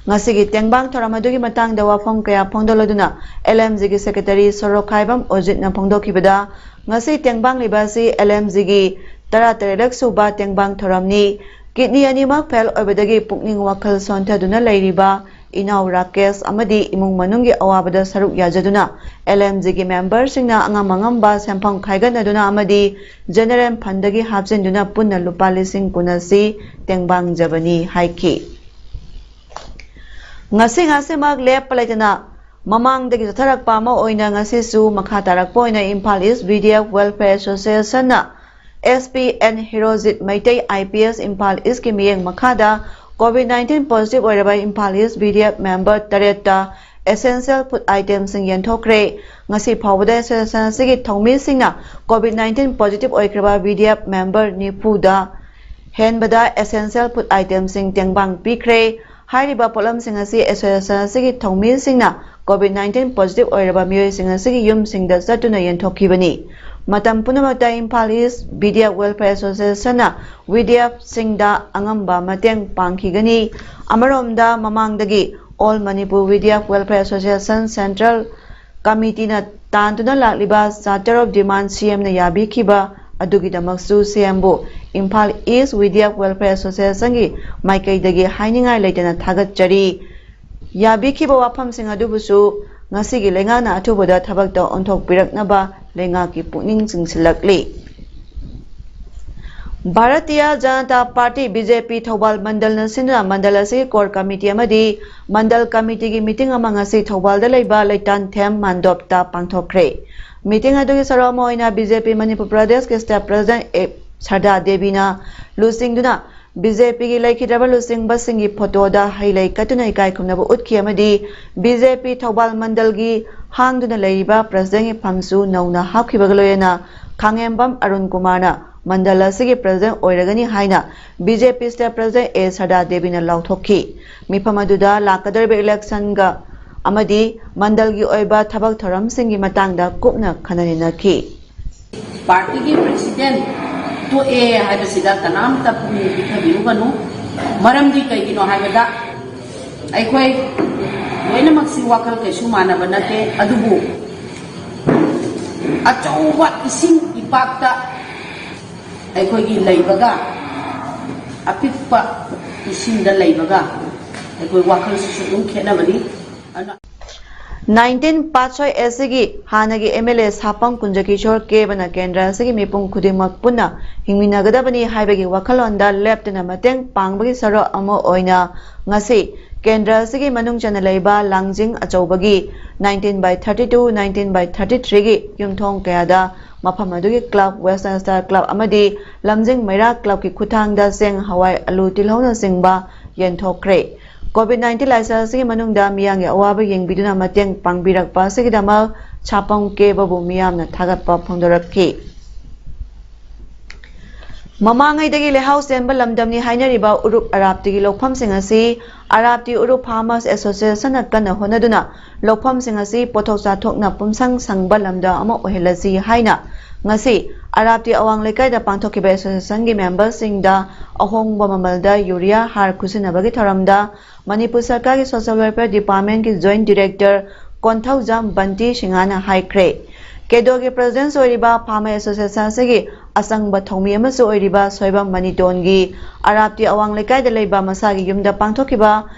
ꯉꯁꯤꯒꯤ ꯇꯦꯡꯕꯥꯡ ꯊꯧꯔꯝ ꯑꯗꯨꯒꯤ ꯃꯇꯥꯡꯗ ꯋꯥꯐꯝ ꯀꯌꯥ ꯐꯣꯡꯗꯣꯛꯂꯗꯨꯅ L M Gꯒꯤ ꯁꯦꯀ꯭ꯔꯦꯇꯔꯤ ꯁꯣꯔꯣꯈꯥꯏꯕꯝ ꯑꯣꯖꯤꯠꯅ ꯐꯣꯡꯗꯣꯛꯈꯤꯕꯗ, ꯉꯁꯤ ꯇꯦꯡꯕꯥꯡꯂꯤꯕ ꯑꯁꯤ L M Gꯒꯤ ꯇꯔꯥꯇꯔꯦꯠꯂꯛ ꯁꯨꯕ ꯇꯦꯡꯕꯥꯡ ꯊꯧꯔꯝꯅꯤ꯫ ꯀꯤꯗꯅꯤ ꯑꯅꯤꯃꯛ ꯐꯦꯜ ꯑꯣꯏꯕꯗꯒꯤ ꯄꯨꯛꯅꯤꯡ ꯋꯥꯈꯜ ꯁꯣꯟꯊꯗꯨꯅ ꯂꯩꯔꯤꯕ ꯏꯅꯥꯎ ꯔꯥꯀꯦꯁ ꯑꯃꯗꯤ ꯏꯃꯨꯡ ꯃꯅꯨꯡꯒꯤ ꯑꯋꯥꯕꯗ ꯁꯔꯨꯛ ꯌꯥꯖꯗꯨꯅ L M Gꯒꯤ ꯃꯦꯝꯕꯔꯁꯤꯡꯅ ꯑꯉꯝ ꯑꯉꯝꯕ ꯁꯦꯟꯐꯝ ꯈꯥꯏꯒꯠꯅꯗꯨꯅ ꯑꯃꯗꯤ ꯖꯦꯅꯦꯔꯦꯜ ꯐꯟꯗꯒꯤ ꯍꯥꯞꯆꯤꯟꯗꯨꯅ ꯄꯨꯟꯅ ꯂꯨꯄꯥ ꯂꯤꯁꯤꯡ ꯀꯨꯟ ꯑꯁꯤ ꯇꯦꯡꯕꯥꯡꯖꯕꯅꯤ ꯍꯥꯏꯈꯤ꯫ ꯉꯁꯤ ꯉꯁꯤꯃꯛ ꯂꯦꯞꯄ ꯂꯩꯇꯅ ꯃꯃꯥꯡꯗꯒꯤ ꯆꯠꯊꯔꯛꯄ ꯑꯃ ꯑꯣꯏꯅ ꯉꯁꯤꯁꯨ ꯃꯈꯥ ꯇꯥꯔꯛꯄ ꯑꯣꯏꯅ Imphal east B D F welfare ꯑꯦꯁꯣꯁꯤꯌꯦꯁꯟꯅ S P N Hirojit Meitei I P S Imphal ꯏꯁꯀꯤ ꯃꯤꯠꯌꯦꯡ ꯃꯈꯥꯗ ꯀꯣꯚꯤꯗ ꯅꯥꯏꯟꯇꯤꯟ ꯄꯣꯖꯤꯇꯤꯚ ꯑꯣꯏꯔꯕ Imphal east B D F member ꯇꯔꯦꯠꯇ ꯑꯦꯁꯦꯟꯁꯤꯌꯦꯜ ꯐꯨꯗ ꯑꯥꯏꯇꯦꯝꯁꯤꯡ ꯌꯦꯟꯊꯣꯛꯈ꯭ꯔꯦ꯫ ꯉꯁꯤ ꯐꯥꯎꯕꯗ ꯑꯦꯁꯣꯁꯤꯌꯦꯁꯟ ꯑꯁꯤꯒꯤ ꯊꯧꯃꯤꯁꯤꯡꯅ ꯀꯣꯚꯤꯗ ꯅꯥꯏꯟꯇꯤꯟ ꯄꯣꯖꯤꯇꯤꯚ ꯑꯣꯏꯈ꯭ꯔꯕ ꯕꯤ ꯗꯤ ꯑꯦꯐ ꯃꯦꯝꯕꯔ ꯅꯤꯐꯨꯗ ꯍꯦꯟꯕꯗ essential food itemꯁꯤꯡ ꯇꯦꯡꯕꯥꯡ ꯄꯤꯈ꯭ꯔꯦ꯫ ꯍꯥꯏꯔꯤꯕ ꯄꯣꯠꯂꯝꯁꯤꯡ ꯑꯁꯤ association ꯑꯁꯤꯒꯤ ꯊꯧꯃꯤꯁꯤꯡꯅ COVID nineteen positive ꯑꯣꯏꯔꯕ ꯃꯤꯑꯣꯏꯁꯤꯡ ꯑꯁꯤꯒꯤ ꯌꯨꯝꯁꯤꯡꯗ ꯆꯠꯇꯨꯅ ꯌꯦꯟꯊꯣꯛꯈꯤꯕꯅꯤ꯫ ꯃꯇꯝ ꯄꯨꯝꯅꯃꯛꯇ ꯏꯝꯐꯥꯜ ꯏꯁ ꯕꯤꯗꯤꯌꯥ Welfare Associationꯅ ꯕꯤꯗꯤꯌꯥꯁꯤꯡꯗ ꯑꯉꯝꯕ ꯃꯇꯦꯡ ꯄꯥꯡꯈꯤꯒꯅꯤ꯫ ꯑꯃꯔꯣꯝꯗ ꯃꯃꯥꯡꯗꯒꯤ All Manipur ꯕꯤꯗꯤꯌꯥ Welfare Association Central Committeeꯅ ꯇꯥꯟꯗꯨꯅ ꯂꯥꯛꯂꯤꯕ Charter of Demand CMꯅ ꯌꯥꯕꯤꯈꯤꯕ ꯑꯗꯨꯒꯤꯗꯃꯛꯁꯨ CMꯕꯨ Imphal is ꯕꯤꯗꯤꯌꯥ Welfare Associationꯒꯤ ꯃꯥꯏꯀꯩꯗꯒꯤ ꯍꯥꯏꯅꯤꯡꯉꯥꯏ ꯂꯩꯇꯅ ꯊꯥꯒꯠꯆꯔꯤ꯫ ꯌꯥꯕꯤꯈꯤꯕ ꯋꯥꯐꯝꯁꯤꯡ ꯑꯗꯨꯕꯨꯁꯨ ꯉꯁꯤꯒꯤ ꯂꯩꯉꯥꯛꯅ ꯑꯊꯨꯕꯗ ꯊꯕꯛꯇ ꯑꯣꯟꯊꯣꯛꯄꯤꯔꯛꯅꯕ ꯂꯩꯉꯥꯛꯀꯤ ꯄꯨꯛꯅꯤꯡ ꯆꯤꯡꯁꯤꯜꯂꯛꯂꯤ꯫ ꯚꯥꯔꯇꯤꯌꯥ ꯖꯅꯇꯥ ꯄꯥꯔꯇꯤ, BJP, ꯊꯧꯕꯥꯜ ꯃꯟꯗꯜꯅ ꯁꯤꯟꯗꯨꯅ ꯃꯟꯗꯜ ꯑꯁꯤꯒꯤ core committee ꯑꯃꯗꯤ ꯃꯟꯗꯜ committeeꯒꯤ meeting ꯑꯃ ꯉꯁꯤ ꯊꯧꯕꯥꯜꯗ ꯂꯩꯕ ꯂꯩꯇꯥꯟꯊꯦꯝ ꯃꯥꯟꯗꯣꯞꯇ ꯄꯥꯡꯊꯣꯛꯈ꯭ꯔꯦ꯫ Meeting ꯑꯗꯨꯒꯤ ꯁꯔꯨꯛ ꯑꯃ ꯑꯣꯏꯅ BJP ꯃꯅꯤꯄꯨꯔ ꯄ꯭ꯔꯗꯦꯁꯀꯤ state president ꯑꯦ ꯁꯔꯗꯥ ꯗꯦꯕꯤꯅ ꯂꯨꯆꯤꯡꯗꯨꯅ BJPꯒꯤ ꯂꯩꯈꯤꯗ꯭ꯔꯕ ꯂꯨꯆꯤꯡꯕꯁꯤꯡꯒꯤ photoꯗ ꯍꯩ ꯂꯩ ꯀꯠꯇꯨꯅ ꯏꯀꯥꯏ ꯈꯨꯝꯅꯕ ꯎꯠꯈꯤ ꯑꯃꯗꯤ BJP ꯊꯧꯕꯥꯜ ꯃꯟꯗꯜꯒꯤ ꯍꯥꯡꯗꯨꯅ ꯂꯩꯔꯤꯕ presidentꯒꯤ ꯐꯝꯁꯨ ꯅꯧꯅ ꯍꯥꯞꯈꯤꯕꯒ ꯂꯣꯏꯅꯅ ꯈꯥꯉꯦꯝꯕꯝ ꯑꯔꯨꯟ ꯀꯨꯃꯥꯔꯅ ꯃꯟꯗꯜ ꯑꯁꯤꯒꯤ president ꯑꯣꯏꯔꯒꯅꯤ ꯍꯥꯏꯅ BJP state president ꯑꯦ ꯁꯔꯗꯥ ꯗꯦꯕꯤꯅ ꯂꯥꯎꯊꯣꯛꯈꯤ꯫ ꯃꯤꯐꯝ ꯑꯗꯨꯗ ꯂꯥꯛꯀꯗꯧꯔꯤꯕ electionꯒ ꯑꯃꯗꯤ ꯃꯟꯗꯜꯒꯤ ꯑꯣꯏꯕ ꯊꯕꯛ ꯊꯧꯔꯝꯁꯤꯡꯒꯤ ꯃꯇꯥꯡꯗ ꯀꯨꯞꯅ ꯈꯟꯅ ꯅꯩꯅꯈꯤ꯫ ꯄꯥꯔꯇꯤꯒꯤ president ꯇꯣꯛꯑꯦ ꯍꯥꯏꯕꯁꯤꯗ ꯀꯅꯥꯝꯇ ꯄꯨꯛꯅꯤꯡ ꯄꯤꯛꯊꯕꯤꯔꯨꯒꯅꯨ꯫ ꯃꯔꯝꯗꯤ ꯀꯩꯒꯤꯅꯣ ꯍꯥꯏꯕꯗ ꯑꯩꯈꯣꯏ ꯂꯣꯏꯅꯃꯛꯁꯤ ꯋꯥꯈꯜ ꯀꯩꯁꯨ ꯃꯥꯟꯅꯕ ꯅꯠꯇꯦ, ꯑꯗꯨꯕꯨ ꯑꯆꯧꯕ ꯏꯁꯤꯡ ꯏꯄꯥꯛꯇ ꯑꯩꯈꯣꯏꯒꯤ ꯂꯩꯕꯒ ꯑꯄꯤꯛꯄ ꯏꯁꯤꯡꯗ ꯂꯩꯕꯒ ꯑꯩꯈꯣꯏ ꯋꯥꯈꯜꯁꯤꯁꯨ ꯑꯗꯨꯝ ꯈꯦꯠꯅꯕꯅꯤ꯫ ꯑꯗꯨꯅ Nineteen Patsoi ꯑꯁꯤꯒꯤ ꯍꯥꯟꯅꯒꯤ MLA ꯁꯥꯄꯝ ꯀꯨꯟꯖꯀꯤꯁꯣꯔ ꯀꯦꯕꯅ ꯀꯦꯟꯗ꯭ꯔ ꯑꯁꯤꯒꯤ ꯃꯤꯄꯨꯝ ꯈꯨꯗꯤꯡꯃꯛ ꯄꯨꯟꯅ ꯍꯤꯡꯃꯤꯟꯅꯒꯗꯕꯅꯤ ꯍꯥꯏꯕꯒꯤ ꯋꯥꯈꯜꯂꯣꯟꯗ ꯂꯦꯞꯇꯅ ꯃꯇꯦꯡ ꯄꯥꯡꯕꯒꯤ ꯁꯔꯨꯛ ꯑꯃ ꯑꯣꯏꯅ ꯉꯁꯤ ꯀꯦꯟꯗ꯭ꯔ ꯑꯁꯤꯒꯤ ꯃꯅꯨꯡ ꯆꯟꯅ ꯂꯩꯕ ꯂꯥꯡꯖꯤꯡ ꯑꯆꯧꯕꯒꯤ nineteen by thirty two, nineteen by thirty three ꯒꯤ ꯌꯨꯝꯊꯣꯡ ꯀꯌꯥꯗ ꯃꯐꯝ ꯑꯗꯨꯒꯤ club, Western Star Club ꯑꯃꯗꯤ ꯂꯝꯖꯤꯡ ꯃꯩꯔꯥ clubꯀꯤ ꯈꯨꯠꯊꯥꯡꯗ ꯆꯦꯡ, ꯍꯋꯥꯏ, ꯑꯂꯨ, ꯇꯤꯜꯍꯧꯅꯆꯤꯡꯕ ꯌꯦꯟꯊꯣꯛꯈ꯭ꯔꯦ꯫ COVID nineteen ꯂꯥꯏꯆꯠ ꯑꯁꯤꯒꯤ ꯃꯅꯨꯡꯗ ꯃꯤꯌꯥꯝꯒꯤ ꯑꯋꯥꯕ ꯌꯦꯡꯕꯤꯗꯨꯅ ꯃꯇꯦꯡ ꯄꯥꯡꯕꯤꯔꯛꯄ ꯑꯁꯤꯒꯤꯗꯃꯛ ꯁꯥꯄꯝ ꯀꯦꯕꯕꯨ ꯃꯤꯌꯥꯝꯅ ꯊꯥꯒꯠꯄ ꯐꯣꯡꯗꯣꯔꯛꯈꯤ꯫ ꯃꯃꯥꯡꯉꯩꯗꯒꯤ ꯂꯩꯍꯥꯎ ꯆꯦꯟꯕ ꯂꯝꯗꯝꯅꯤ ꯍꯥꯏꯅꯔꯤꯕ ꯎꯔꯨꯞ ꯑꯔꯥꯞꯇꯤꯒꯤ ꯂꯧꯐꯝꯁꯤꯡ ꯑꯁꯤ ꯑꯔꯥꯞꯇꯤ ꯎꯔꯨꯞ ꯐꯥꯔꯃꯔꯁ ꯑꯦꯁꯣꯁꯤꯌꯦꯁꯟꯅ ꯀꯟꯅ ꯍꯣꯠꯅꯗꯨꯅ ꯂꯧꯐꯝꯁꯤꯡ ꯑꯁꯤ ꯄꯣꯠꯊꯣꯛ ꯆꯥꯊꯣꯛꯅ ꯄꯨꯝꯁꯪ ꯁꯪꯕ ꯂꯝꯗꯝ ꯑꯃ ꯑꯣꯏꯍꯜꯂꯁꯤ ꯍꯥꯏꯅ ꯉꯁꯤ ꯑꯔꯥꯞꯇꯤ ꯑꯋꯥꯡ ꯂꯩꯀꯥꯏꯗ ꯄꯥꯡꯊꯣꯛꯈꯤꯕ ꯑꯦꯁꯣꯁꯤꯌꯦꯁꯟꯒꯤ ꯃꯦꯝꯕꯔꯁꯤꯡꯗ ꯑꯍꯣꯡꯕ ꯃꯃꯜꯗ ꯌꯨꯔꯤꯌꯥ ꯍꯥꯔ ꯈꯨꯠꯁꯤꯟꯅꯕꯒꯤ ꯊꯧꯔꯝꯗ ꯃꯅꯤꯄꯨꯔ ꯁꯔꯀꯥꯔꯒꯤ ꯁꯣꯁꯤꯌꯦꯜ ꯋꯦꯜꯐꯤꯌꯔ ꯗꯤꯄꯥꯔꯠꯃꯦꯟꯒꯤ ꯖꯣꯏꯟꯠ ꯗꯤꯔꯦꯛꯇꯔ ꯀꯣꯟꯊꯧꯖꯝ ꯕꯟꯇꯤ ꯁꯤꯡꯍꯥꯅ ꯍꯥꯏꯈ꯭ꯔꯦ꯫ ꯀꯦꯗꯣꯒꯤ ꯄ꯭ꯔꯦꯁꯤꯗꯦꯟꯠ ꯑꯣꯏꯔꯤꯕ ꯐꯥꯔꯃꯔ ꯑꯦꯁꯣꯁꯤꯌꯦꯁꯟ ꯑꯁꯤꯒꯤ ꯑꯆꯪꯕ ꯊꯧꯃꯤ ꯑꯃꯁꯨ ꯑꯣꯏꯔꯤꯕ ꯁꯣꯏꯕꯝ ꯃꯅꯤꯇꯣꯟꯒꯤ ꯑꯔꯥꯞꯇꯤ ꯑꯋꯥꯡ ꯂꯩꯀꯥꯏꯗ ꯂꯩꯕ ꯃꯁꯥꯒꯤ ꯌꯨꯝꯗ ꯄꯥꯡꯊꯣꯛꯈꯤꯕ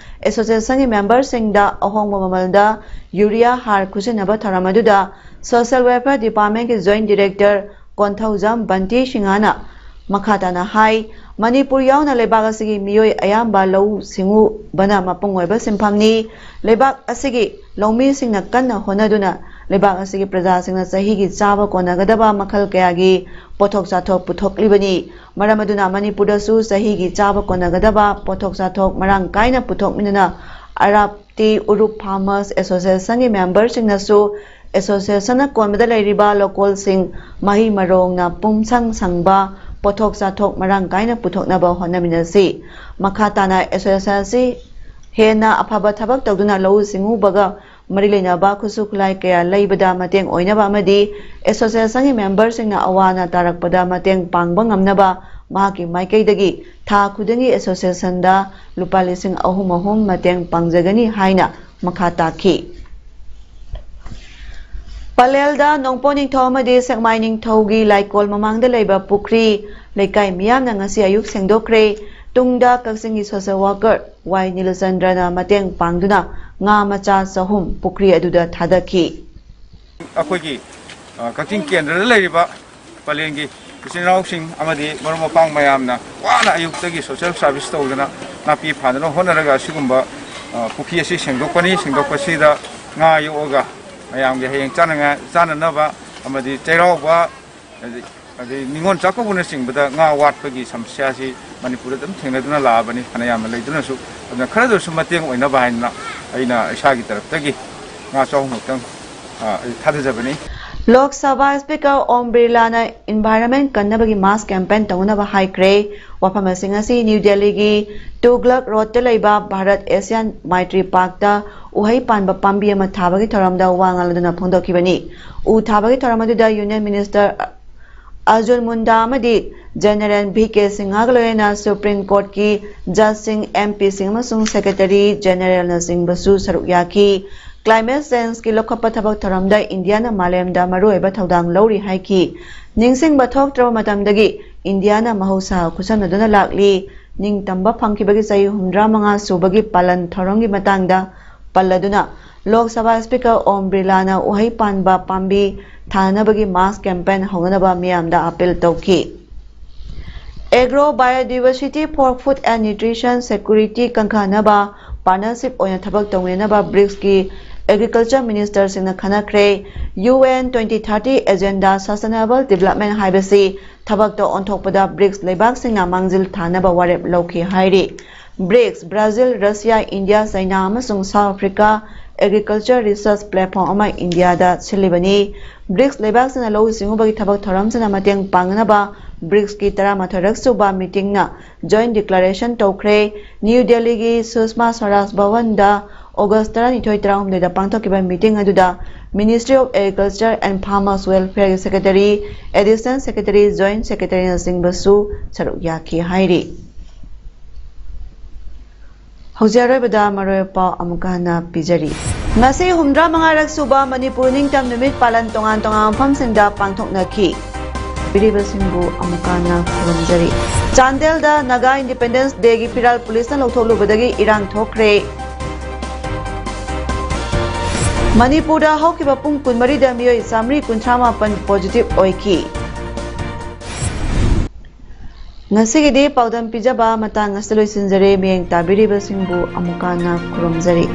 ꯑꯦꯁꯣꯁꯤꯌꯦꯁꯟꯒꯤ ꯃꯦꯝꯕꯔꯁꯤꯡꯗ ꯑꯍꯣꯡꯕ ꯃꯃꯜꯗ ꯌꯨꯔꯤꯌꯥ ꯍꯥꯔ ꯈꯨꯠꯁꯤꯟꯅꯕ ꯊꯧꯔꯝ ꯑꯗꯨꯗ ꯁꯣꯁꯤꯌꯦꯜ ꯋꯦꯜꯐꯤꯌꯔ ꯗꯤꯄꯥꯔꯠꯃꯦꯟꯒꯤ ꯖꯣꯏꯟꯠ ꯗꯤꯔꯦꯛꯇꯔ ꯀꯣꯟꯊꯧꯖꯝ ꯕꯟꯇꯤ ꯁꯤꯡꯍꯥꯅ ꯃꯈꯥ ꯇꯥꯅ ꯍꯥꯏ, ꯃꯅꯤꯄꯨꯔ ꯌꯥꯎꯅ ꯂꯩꯕꯥꯛ ꯑꯁꯤꯒꯤ ꯃꯤꯑꯣꯏ ꯑꯌꯥꯝꯕ ꯂꯧꯎ ꯁꯤꯡꯎꯕꯅ ꯃꯄꯨꯡ ꯑꯣꯏꯕ ꯁꯤꯟꯐꯝꯅꯤ꯫ ꯂꯩꯕꯥꯛ ꯑꯁꯤꯒꯤ ꯂꯧꯃꯤꯁꯤꯡꯅ ꯀꯟꯅ ꯍꯣꯠꯅꯗꯨꯅ ꯂꯩꯕꯥꯛ ꯑꯁꯤꯒꯤ ꯄ꯭ꯔꯖꯥꯁꯤꯡꯅ ꯆꯍꯤꯒꯤ ꯆꯥꯕ ꯀꯣꯟꯅꯒꯗꯕ ꯃꯈꯜ ꯀꯌꯥꯒꯤ ꯄꯣꯠꯊꯣꯛ ꯆꯥꯊꯣꯛ ꯄꯨꯊꯣꯛꯂꯤꯕꯅꯤ꯫ ꯃꯔꯝ ꯑꯗꯨꯅ ꯃꯅꯤꯄꯨꯔꯗꯁꯨ ꯆꯍꯤꯒꯤ ꯆꯥꯕ ꯀꯣꯟꯅꯒꯗꯕ ꯄꯣꯠꯊꯣꯛ ꯆꯥꯊꯣꯛ ꯃꯔꯥꯡ ꯀꯥꯏꯅ ꯄꯨꯊꯣꯛꯃꯤꯟꯅꯅ ꯑꯔꯥꯞ ꯇꯤ ꯎꯔꯨꯞ ꯐꯥꯔꯃꯔꯁ ꯑꯦꯁꯣꯁꯤꯌꯦꯁꯟꯒꯤ ꯃꯦꯝꯕꯔꯁꯤꯡꯅꯁꯨ ꯑꯦꯁꯣꯁꯤꯌꯦꯁꯟꯅ ꯀꯣꯟꯕꯗ ꯂꯩꯔꯤꯕ ꯂꯣꯀꯣꯜꯁꯤꯡ ꯃꯍꯩ ꯃꯔꯣꯡꯅ ꯄꯨꯝꯁꯪ ꯁꯪꯕ ꯄꯣꯠꯊꯣꯛ ꯆꯥꯊꯣꯛ ꯃꯔꯥꯡ ꯀꯥꯏꯅ ꯄꯨꯊꯣꯛꯅꯕ ꯍꯣꯠꯅꯃꯤꯟꯅꯁꯤ꯫ ꯃꯈꯥ ꯇꯥꯅ ꯑꯦꯁꯣꯁꯤꯌꯦꯁꯟ ꯑꯁꯤ ꯍꯦꯟꯅ ꯑꯐꯕ ꯊꯕꯛ ꯇꯧꯗꯨꯅ ꯂꯧꯎ ꯁꯤꯡꯎꯕꯒ ꯃꯔꯤ ꯂꯩꯅꯕ ꯈꯨꯠꯁꯨ ꯈꯨꯠꯂꯥꯏ ꯀꯌꯥ ꯂꯩꯕꯗ ꯃꯇꯦꯡ ꯑꯣꯏꯅꯕ ꯑꯃꯗꯤ ꯑꯦꯁꯣꯁꯤꯌꯦꯁꯟꯒꯤ ꯃꯦꯝꯕꯔꯁꯤꯡꯅ ꯑꯋꯥ ꯑꯅꯥ ꯇꯥꯔꯛꯄꯗ ꯃꯇꯦꯡ ꯄꯥꯡꯕ ꯉꯝꯅꯕ ꯃꯍꯥꯛꯀꯤ ꯃꯥꯏꯀꯩꯗꯒꯤ ꯊꯥ ꯈꯨꯗꯤꯡꯒꯤ ꯑꯦꯁꯣꯁꯤꯌꯦꯁꯟꯗ ꯂꯨꯄꯥ ꯂꯤꯁꯤꯡ ꯑꯍꯨꯝ ꯑꯍꯨꯝ ꯃꯇꯦꯡ ꯄꯥꯡꯖꯒꯅꯤ ꯍꯥꯏꯅ ꯃꯈꯥ ꯇꯥꯈꯤ꯫ ꯄꯂꯦꯜꯗ ꯅꯣꯡꯄꯣꯛ ꯅꯤꯡꯊꯧ ꯑꯃꯗꯤ ꯁꯦꯛꯃꯥꯏ ꯅꯤꯡꯊꯧꯒꯤ ꯂꯥꯏꯀꯣꯜ ꯃꯃꯥꯡꯗ ꯂꯩꯕ ꯄꯨꯈ꯭ꯔꯤ ꯂꯩꯀꯥꯏ ꯃꯤꯌꯥꯝꯅ ꯉꯁꯤ ꯑꯌꯨꯛ ꯁꯦꯡꯗꯣꯛꯈ꯭ꯔꯦ꯫ ꯇꯨꯡꯗ ꯀꯛꯆꯤꯡꯒꯤ ꯁꯣꯁꯤꯌꯦꯜ ꯋꯥꯔꯀꯔ ꯋꯥꯏ ꯅꯤꯂꯆꯟꯗ꯭ꯔꯅ ꯃꯇꯦꯡ ꯄꯥꯡꯗꯨꯅ ꯉꯥ ꯃꯆꯥ ꯆꯍꯨꯝ ꯄꯨꯈ꯭ꯔꯤ ꯑꯗꯨꯗ ꯊꯥꯗꯈꯤ꯫ ꯑꯩꯈꯣꯏꯒꯤ, ꯑ, ꯀꯛꯆꯤꯡ ꯀꯦꯟꯗ꯭ꯔꯗ ꯂꯩꯔꯤꯕ ꯄꯂꯦꯜꯒꯤ ꯏꯆꯤꯟ ꯏꯅꯥꯎꯁꯤꯡ ꯑꯃꯗꯤ ꯃꯔꯨꯞ ꯃꯄꯥꯡ ꯃꯌꯥꯝꯅ ꯋꯥꯅ ꯑꯌꯨꯛꯇꯒꯤ ꯁꯣꯁꯤꯌꯦꯜ ꯁꯥꯔꯚꯤꯁ ꯇꯧꯗꯅ ꯅꯥꯄꯤ ꯐꯥꯟꯗꯅ ꯍꯣꯠꯅꯔꯒ ꯑꯁꯤꯒꯨꯝꯕ, ꯑ, ꯄꯨꯈ꯭ꯔꯤ ꯑꯁꯤ ꯁꯦꯡꯗꯣꯛꯄꯅꯤ꯫ ꯁꯦꯡꯗꯣꯛꯄꯁꯤꯗ ꯉꯥ ꯌꯣꯛꯑꯒ ꯃꯌꯥꯝꯒꯤ ꯍꯌꯦꯡ ꯆꯥꯅꯉꯥꯏ, ꯆꯥꯅꯅꯕ ꯑꯃꯗꯤ ꯆꯩꯔꯥꯎꯕ, ꯑꯗꯩ, ꯑꯗꯩ ꯅꯤꯉꯣꯜ ꯆꯥꯛꯀꯧꯕꯅꯆꯤꯡꯕꯗ ꯉꯥ ꯋꯥꯠꯄꯒꯤ ꯁꯃꯁ꯭ꯌꯥꯁꯤ ꯃꯅꯤꯄꯨꯔꯗ ꯑꯗꯨꯝ ꯊꯦꯡꯅꯗꯨꯅ ꯂꯥꯛꯑꯕꯅꯤ, ꯐꯅꯌꯥꯝꯅ ꯂꯩꯗꯨꯅꯁꯨ꯫ ꯑꯗꯨꯅ ꯈꯔꯗꯁꯨ ꯃꯇꯦꯡ ꯑꯣꯏꯅꯕ ꯍꯥꯏꯅ ꯑꯩꯅ ꯏꯁꯥꯒꯤ ꯇꯔꯞꯇꯒꯤ ꯉꯥ ꯆꯍꯨꯝꯃꯨꯛꯇꯪ, ꯑ, ꯑꯩ ꯊꯥꯗꯖꯕꯅꯤ꯫ ꯂꯣꯛ ꯁꯚꯥ ꯁ꯭ꯄꯤꯀꯔ ꯑꯣꯝ ꯕꯤꯔꯂꯥꯅ ꯏꯟꯚꯥꯏꯔꯟꯃꯦꯟ ꯀꯟꯅꯕꯒꯤ ꯃꯥꯁ ꯀꯦꯝꯄꯦꯟ ꯇꯧꯅꯕ ꯍꯥꯏꯈ꯭ꯔꯦ꯫ ꯋꯥꯐꯝ ꯑꯁꯤꯡ ꯑꯁꯤ ꯅ꯭ꯌꯨ ꯗꯦꯜꯂꯤꯒꯤ ꯇꯨꯒ꯭ꯂꯛ ꯔꯣꯗꯇ ꯂꯩꯕ ꯚꯥꯔꯠ ꯑꯦꯁꯤꯌꯥꯟ ꯃꯥꯏꯇ꯭ꯔꯤ ꯄꯥꯔꯛꯇ ꯎꯍꯩ ꯄꯥꯟꯕ ꯄꯥꯝꯕꯤ ꯑꯃ ꯊꯥꯕꯒꯤ ꯊꯧꯔꯝꯗ ꯋꯥ ꯉꯥꯡꯂꯗꯨꯅ ꯐꯣꯡꯗꯣꯛꯈꯤꯕꯅꯤ꯫ ꯎ ꯊꯥꯕꯒꯤ ꯊꯧꯔꯝ ꯑꯗꯨꯗ ꯌꯨꯅꯤꯌꯟ ꯃꯤꯅꯤꯁꯇꯔ ꯑꯔꯖꯨꯟ ꯃꯨꯟꯗꯥ ꯑꯃꯗꯤ ꯖꯦꯅꯦꯔꯦꯜ ꯚꯤ ꯀꯦ ꯁꯤꯡꯍꯒ ꯂꯣꯏꯅꯅ ꯁꯨꯄ꯭ꯔꯤꯝ ꯀꯣꯔꯠꯀꯤ ꯖꯖꯁꯤꯡ, ꯑꯦꯝ ꯄꯤꯁꯤꯡ ꯑꯃꯁꯨꯡ ꯁꯦꯀ꯭ꯔꯦꯇꯔꯤ ꯖꯦꯅꯦꯔꯦꯜꯅꯆꯤꯡꯕꯁꯨ ꯁꯔꯨꯛ ꯌꯥꯈꯤ꯫ ꯀ꯭ꯂꯥꯏꯃꯦꯠ ꯆꯦꯟꯖꯀꯤ ꯂꯧꯈꯠꯄ ꯊꯕꯛ ꯊꯧꯔꯝꯗ ꯏꯟꯗꯤꯌꯥꯅ ꯃꯥꯂꯦꯝꯗ ꯃꯔꯨꯑꯣꯏꯕ ꯊꯧꯗꯥꯡ ꯂꯧꯔꯤ ꯍꯥꯏꯈꯤ꯫ ꯅꯤꯡꯁꯤꯡꯕ ꯊꯣꯛꯇ꯭ꯔꯕ ꯃꯇꯝꯗꯒꯤ ꯏꯟꯗꯤꯌꯥꯅ ꯃꯍꯧꯁꯥ ꯈꯨꯠꯁꯝꯅꯗꯨꯅ ꯂꯥꯛꯂꯤ꯫ ꯅꯤꯡꯇꯝꯕ ꯐꯪꯈꯤꯕꯒꯤ ꯆꯍꯤ ꯍꯨꯝꯗ꯭ꯔꯥ ꯃꯉꯥ ꯁꯨꯕꯒꯤ ꯄꯥꯂꯟ ꯊꯧꯔꯝꯒꯤ ꯃꯇꯥꯡꯗ ꯄꯜꯂꯗꯨꯅ ꯂꯣꯛ ꯁꯚꯥ ꯁ꯭ꯄꯤꯀꯔ ꯑꯣꯝ ꯕꯤꯔꯂꯥꯅ ꯎꯍꯩ ꯄꯥꯟꯕ ꯄꯥꯝꯕꯤ ꯊꯥꯅꯕꯒꯤ ꯃꯥꯁ ꯀꯦꯝꯄꯦꯟ ꯍꯧꯅꯅꯕ ꯃꯤꯌꯥꯝꯗ ꯑꯥꯄꯤꯜ ꯇꯧꯈꯤ꯫ Agro Biodiversity for Food and Nutrition Security ꯀꯟꯈꯠꯅꯕ ꯄꯥꯔꯠꯅꯔꯁꯤꯞ ꯑꯣꯏꯅ ꯊꯕꯛ ꯇꯧꯃꯤꯟꯅꯅꯕ ꯕ꯭ꯔꯤꯛꯁꯀꯤ ꯑꯦꯒ꯭ꯔꯤꯀꯜꯆꯔ ꯃꯤꯅꯤꯁꯇꯔꯁꯤꯡꯅ ꯈꯟꯅꯈ꯭ꯔꯦ꯫ U N twenty thirty Agenda Sustainable Development ꯍꯥꯏꯕꯁꯤ ꯊꯕꯛꯇ ꯑꯣꯟꯊꯣꯛꯄꯗ ꯕ꯭ꯔꯤꯛꯁ ꯂꯩꯕꯥꯛꯁꯤꯡꯅ ꯃꯥꯡꯖꯤꯜ ꯊꯥꯅꯕ ꯋꯥꯔꯦꯞ ꯂꯧꯈꯤ ꯍꯥꯏꯔꯤ꯫ Bricks, Brazil, Russia, India, China ꯑꯃꯁꯨꯡ South Africa agriculture research platform ꯑꯃ ꯏꯟꯗꯤꯌꯥꯗ ꯁꯤꯜꯂꯤꯕꯅꯤ꯫ ꯕ꯭ꯔꯤꯛꯁ ꯂꯩꯕꯥꯛꯁꯤꯡꯅ ꯂꯧꯎ ꯁꯤꯡꯎꯕꯒꯤ ꯊꯕꯛ ꯊꯧꯔꯝꯁꯤꯡꯗ ꯃꯇꯦꯡ ꯄꯥꯡꯅꯕ ꯕ꯭ꯔꯤꯛꯁꯀꯤ ꯇꯔꯥꯃꯥꯊꯣꯏꯔꯛ ꯁꯨꯕ ꯃꯤꯇꯤꯡꯅ ꯖꯣꯏꯟ ꯗꯤꯀ꯭ꯂꯥꯔꯦꯁꯟ ꯇꯧꯈ꯭ꯔꯦ꯫ ꯅ꯭ꯌꯨ ꯗꯦꯜꯂꯤꯒꯤ ꯁꯨꯁꯃꯥ ꯁ꯭ꯋꯔꯥꯖ ꯚꯋꯟꯗ ꯑꯣꯒꯁ ꯇꯔꯥꯅꯤꯊꯣꯏ ꯇꯔꯥꯍꯨꯝꯗꯣꯏꯗ ꯄꯥꯡꯊꯣꯛꯈꯤꯕ ꯃꯤꯇꯤꯡ ꯑꯗꯨꯗ Ministry of Agriculture and Farmers Welfareꯒꯤ ꯁꯦꯀ꯭ꯔꯦꯇꯔꯤ, ꯑꯦꯗꯤꯁꯅꯦꯜ ꯁꯦꯀ꯭ꯔꯦꯇꯔꯤ, ꯖꯣꯏꯟ ꯁꯦꯀ꯭ꯔꯦꯇꯔꯤꯅꯆꯤꯡꯕꯁꯨ ꯁꯔꯨꯛ ꯌꯥꯈꯤ ꯍꯥꯏꯔꯤ꯫ ꯍꯧꯖꯤꯛ ꯑꯔꯣꯏꯕꯗ ꯃꯔꯨꯑꯣꯏꯕ ꯄꯥꯎ ꯑꯃꯨꯛꯀ ꯍꯟꯅ ꯄꯤꯖꯔꯤ꯫ ꯉꯁꯤ ꯍꯨꯝꯗ꯭ꯔꯥ ꯃꯉꯥꯔꯛ ꯁꯨꯕ ꯃꯅꯤꯄꯨꯔ ꯅꯤꯡꯇꯝ ꯅꯨꯃꯤꯠ ꯄꯥꯂꯟ ꯇꯣꯉꯥꯟ ꯇꯣꯉꯥꯟꯕ ꯃꯐꯝꯁꯤꯡꯗ ꯄꯥꯡꯊꯣꯛꯅꯈꯤ꯫ ꯄꯤꯔꯤꯕꯁꯤꯡꯕꯨ ꯑꯃꯨꯛꯀ ꯍꯟꯅ ꯈꯨꯔꯨꯝꯖꯔꯤ꯫ ꯆꯥꯟꯗꯦꯜꯗ ꯅꯥꯒꯥ ꯏꯟꯗꯤꯄꯦꯟꯗꯦꯟꯁ ꯗꯦꯒꯤ ꯐꯤꯔꯥꯜ ꯄꯨꯂꯤꯁꯅ ꯂꯧꯊꯣꯛꯂꯨꯕꯗꯒꯤ ꯏꯔꯥꯡ ꯊꯣꯛꯈ꯭ꯔꯦ꯫ ꯃꯅꯤꯄꯨꯔꯗ ꯍꯧꯈꯤꯕ ꯄꯨꯡ ꯀꯨꯟꯃꯔꯤꯗ ꯃꯤꯑꯣꯏ ꯆꯥꯃꯔꯤ ꯀꯨꯟꯊ꯭ꯔꯥ ꯃꯥꯄꯟ ꯄꯣꯖꯤꯇꯤꯚ ꯑꯣꯏꯈꯤ꯫ ꯉꯁꯤꯒꯤꯗꯤ ꯄꯥꯎꯗꯝ ꯄꯤꯖꯕ ꯃꯇꯥꯡ ꯑꯁꯤꯗ ꯂꯣꯏꯁꯤꯟꯖꯔꯦ꯫ ꯃꯤꯠꯌꯦꯡ ꯇꯥꯕꯤꯔꯤꯕꯁꯤꯡꯕꯨ ꯑꯃꯨꯛꯀ ꯍꯟꯅ ꯈꯨꯔꯨꯝꯖꯔꯤ꯫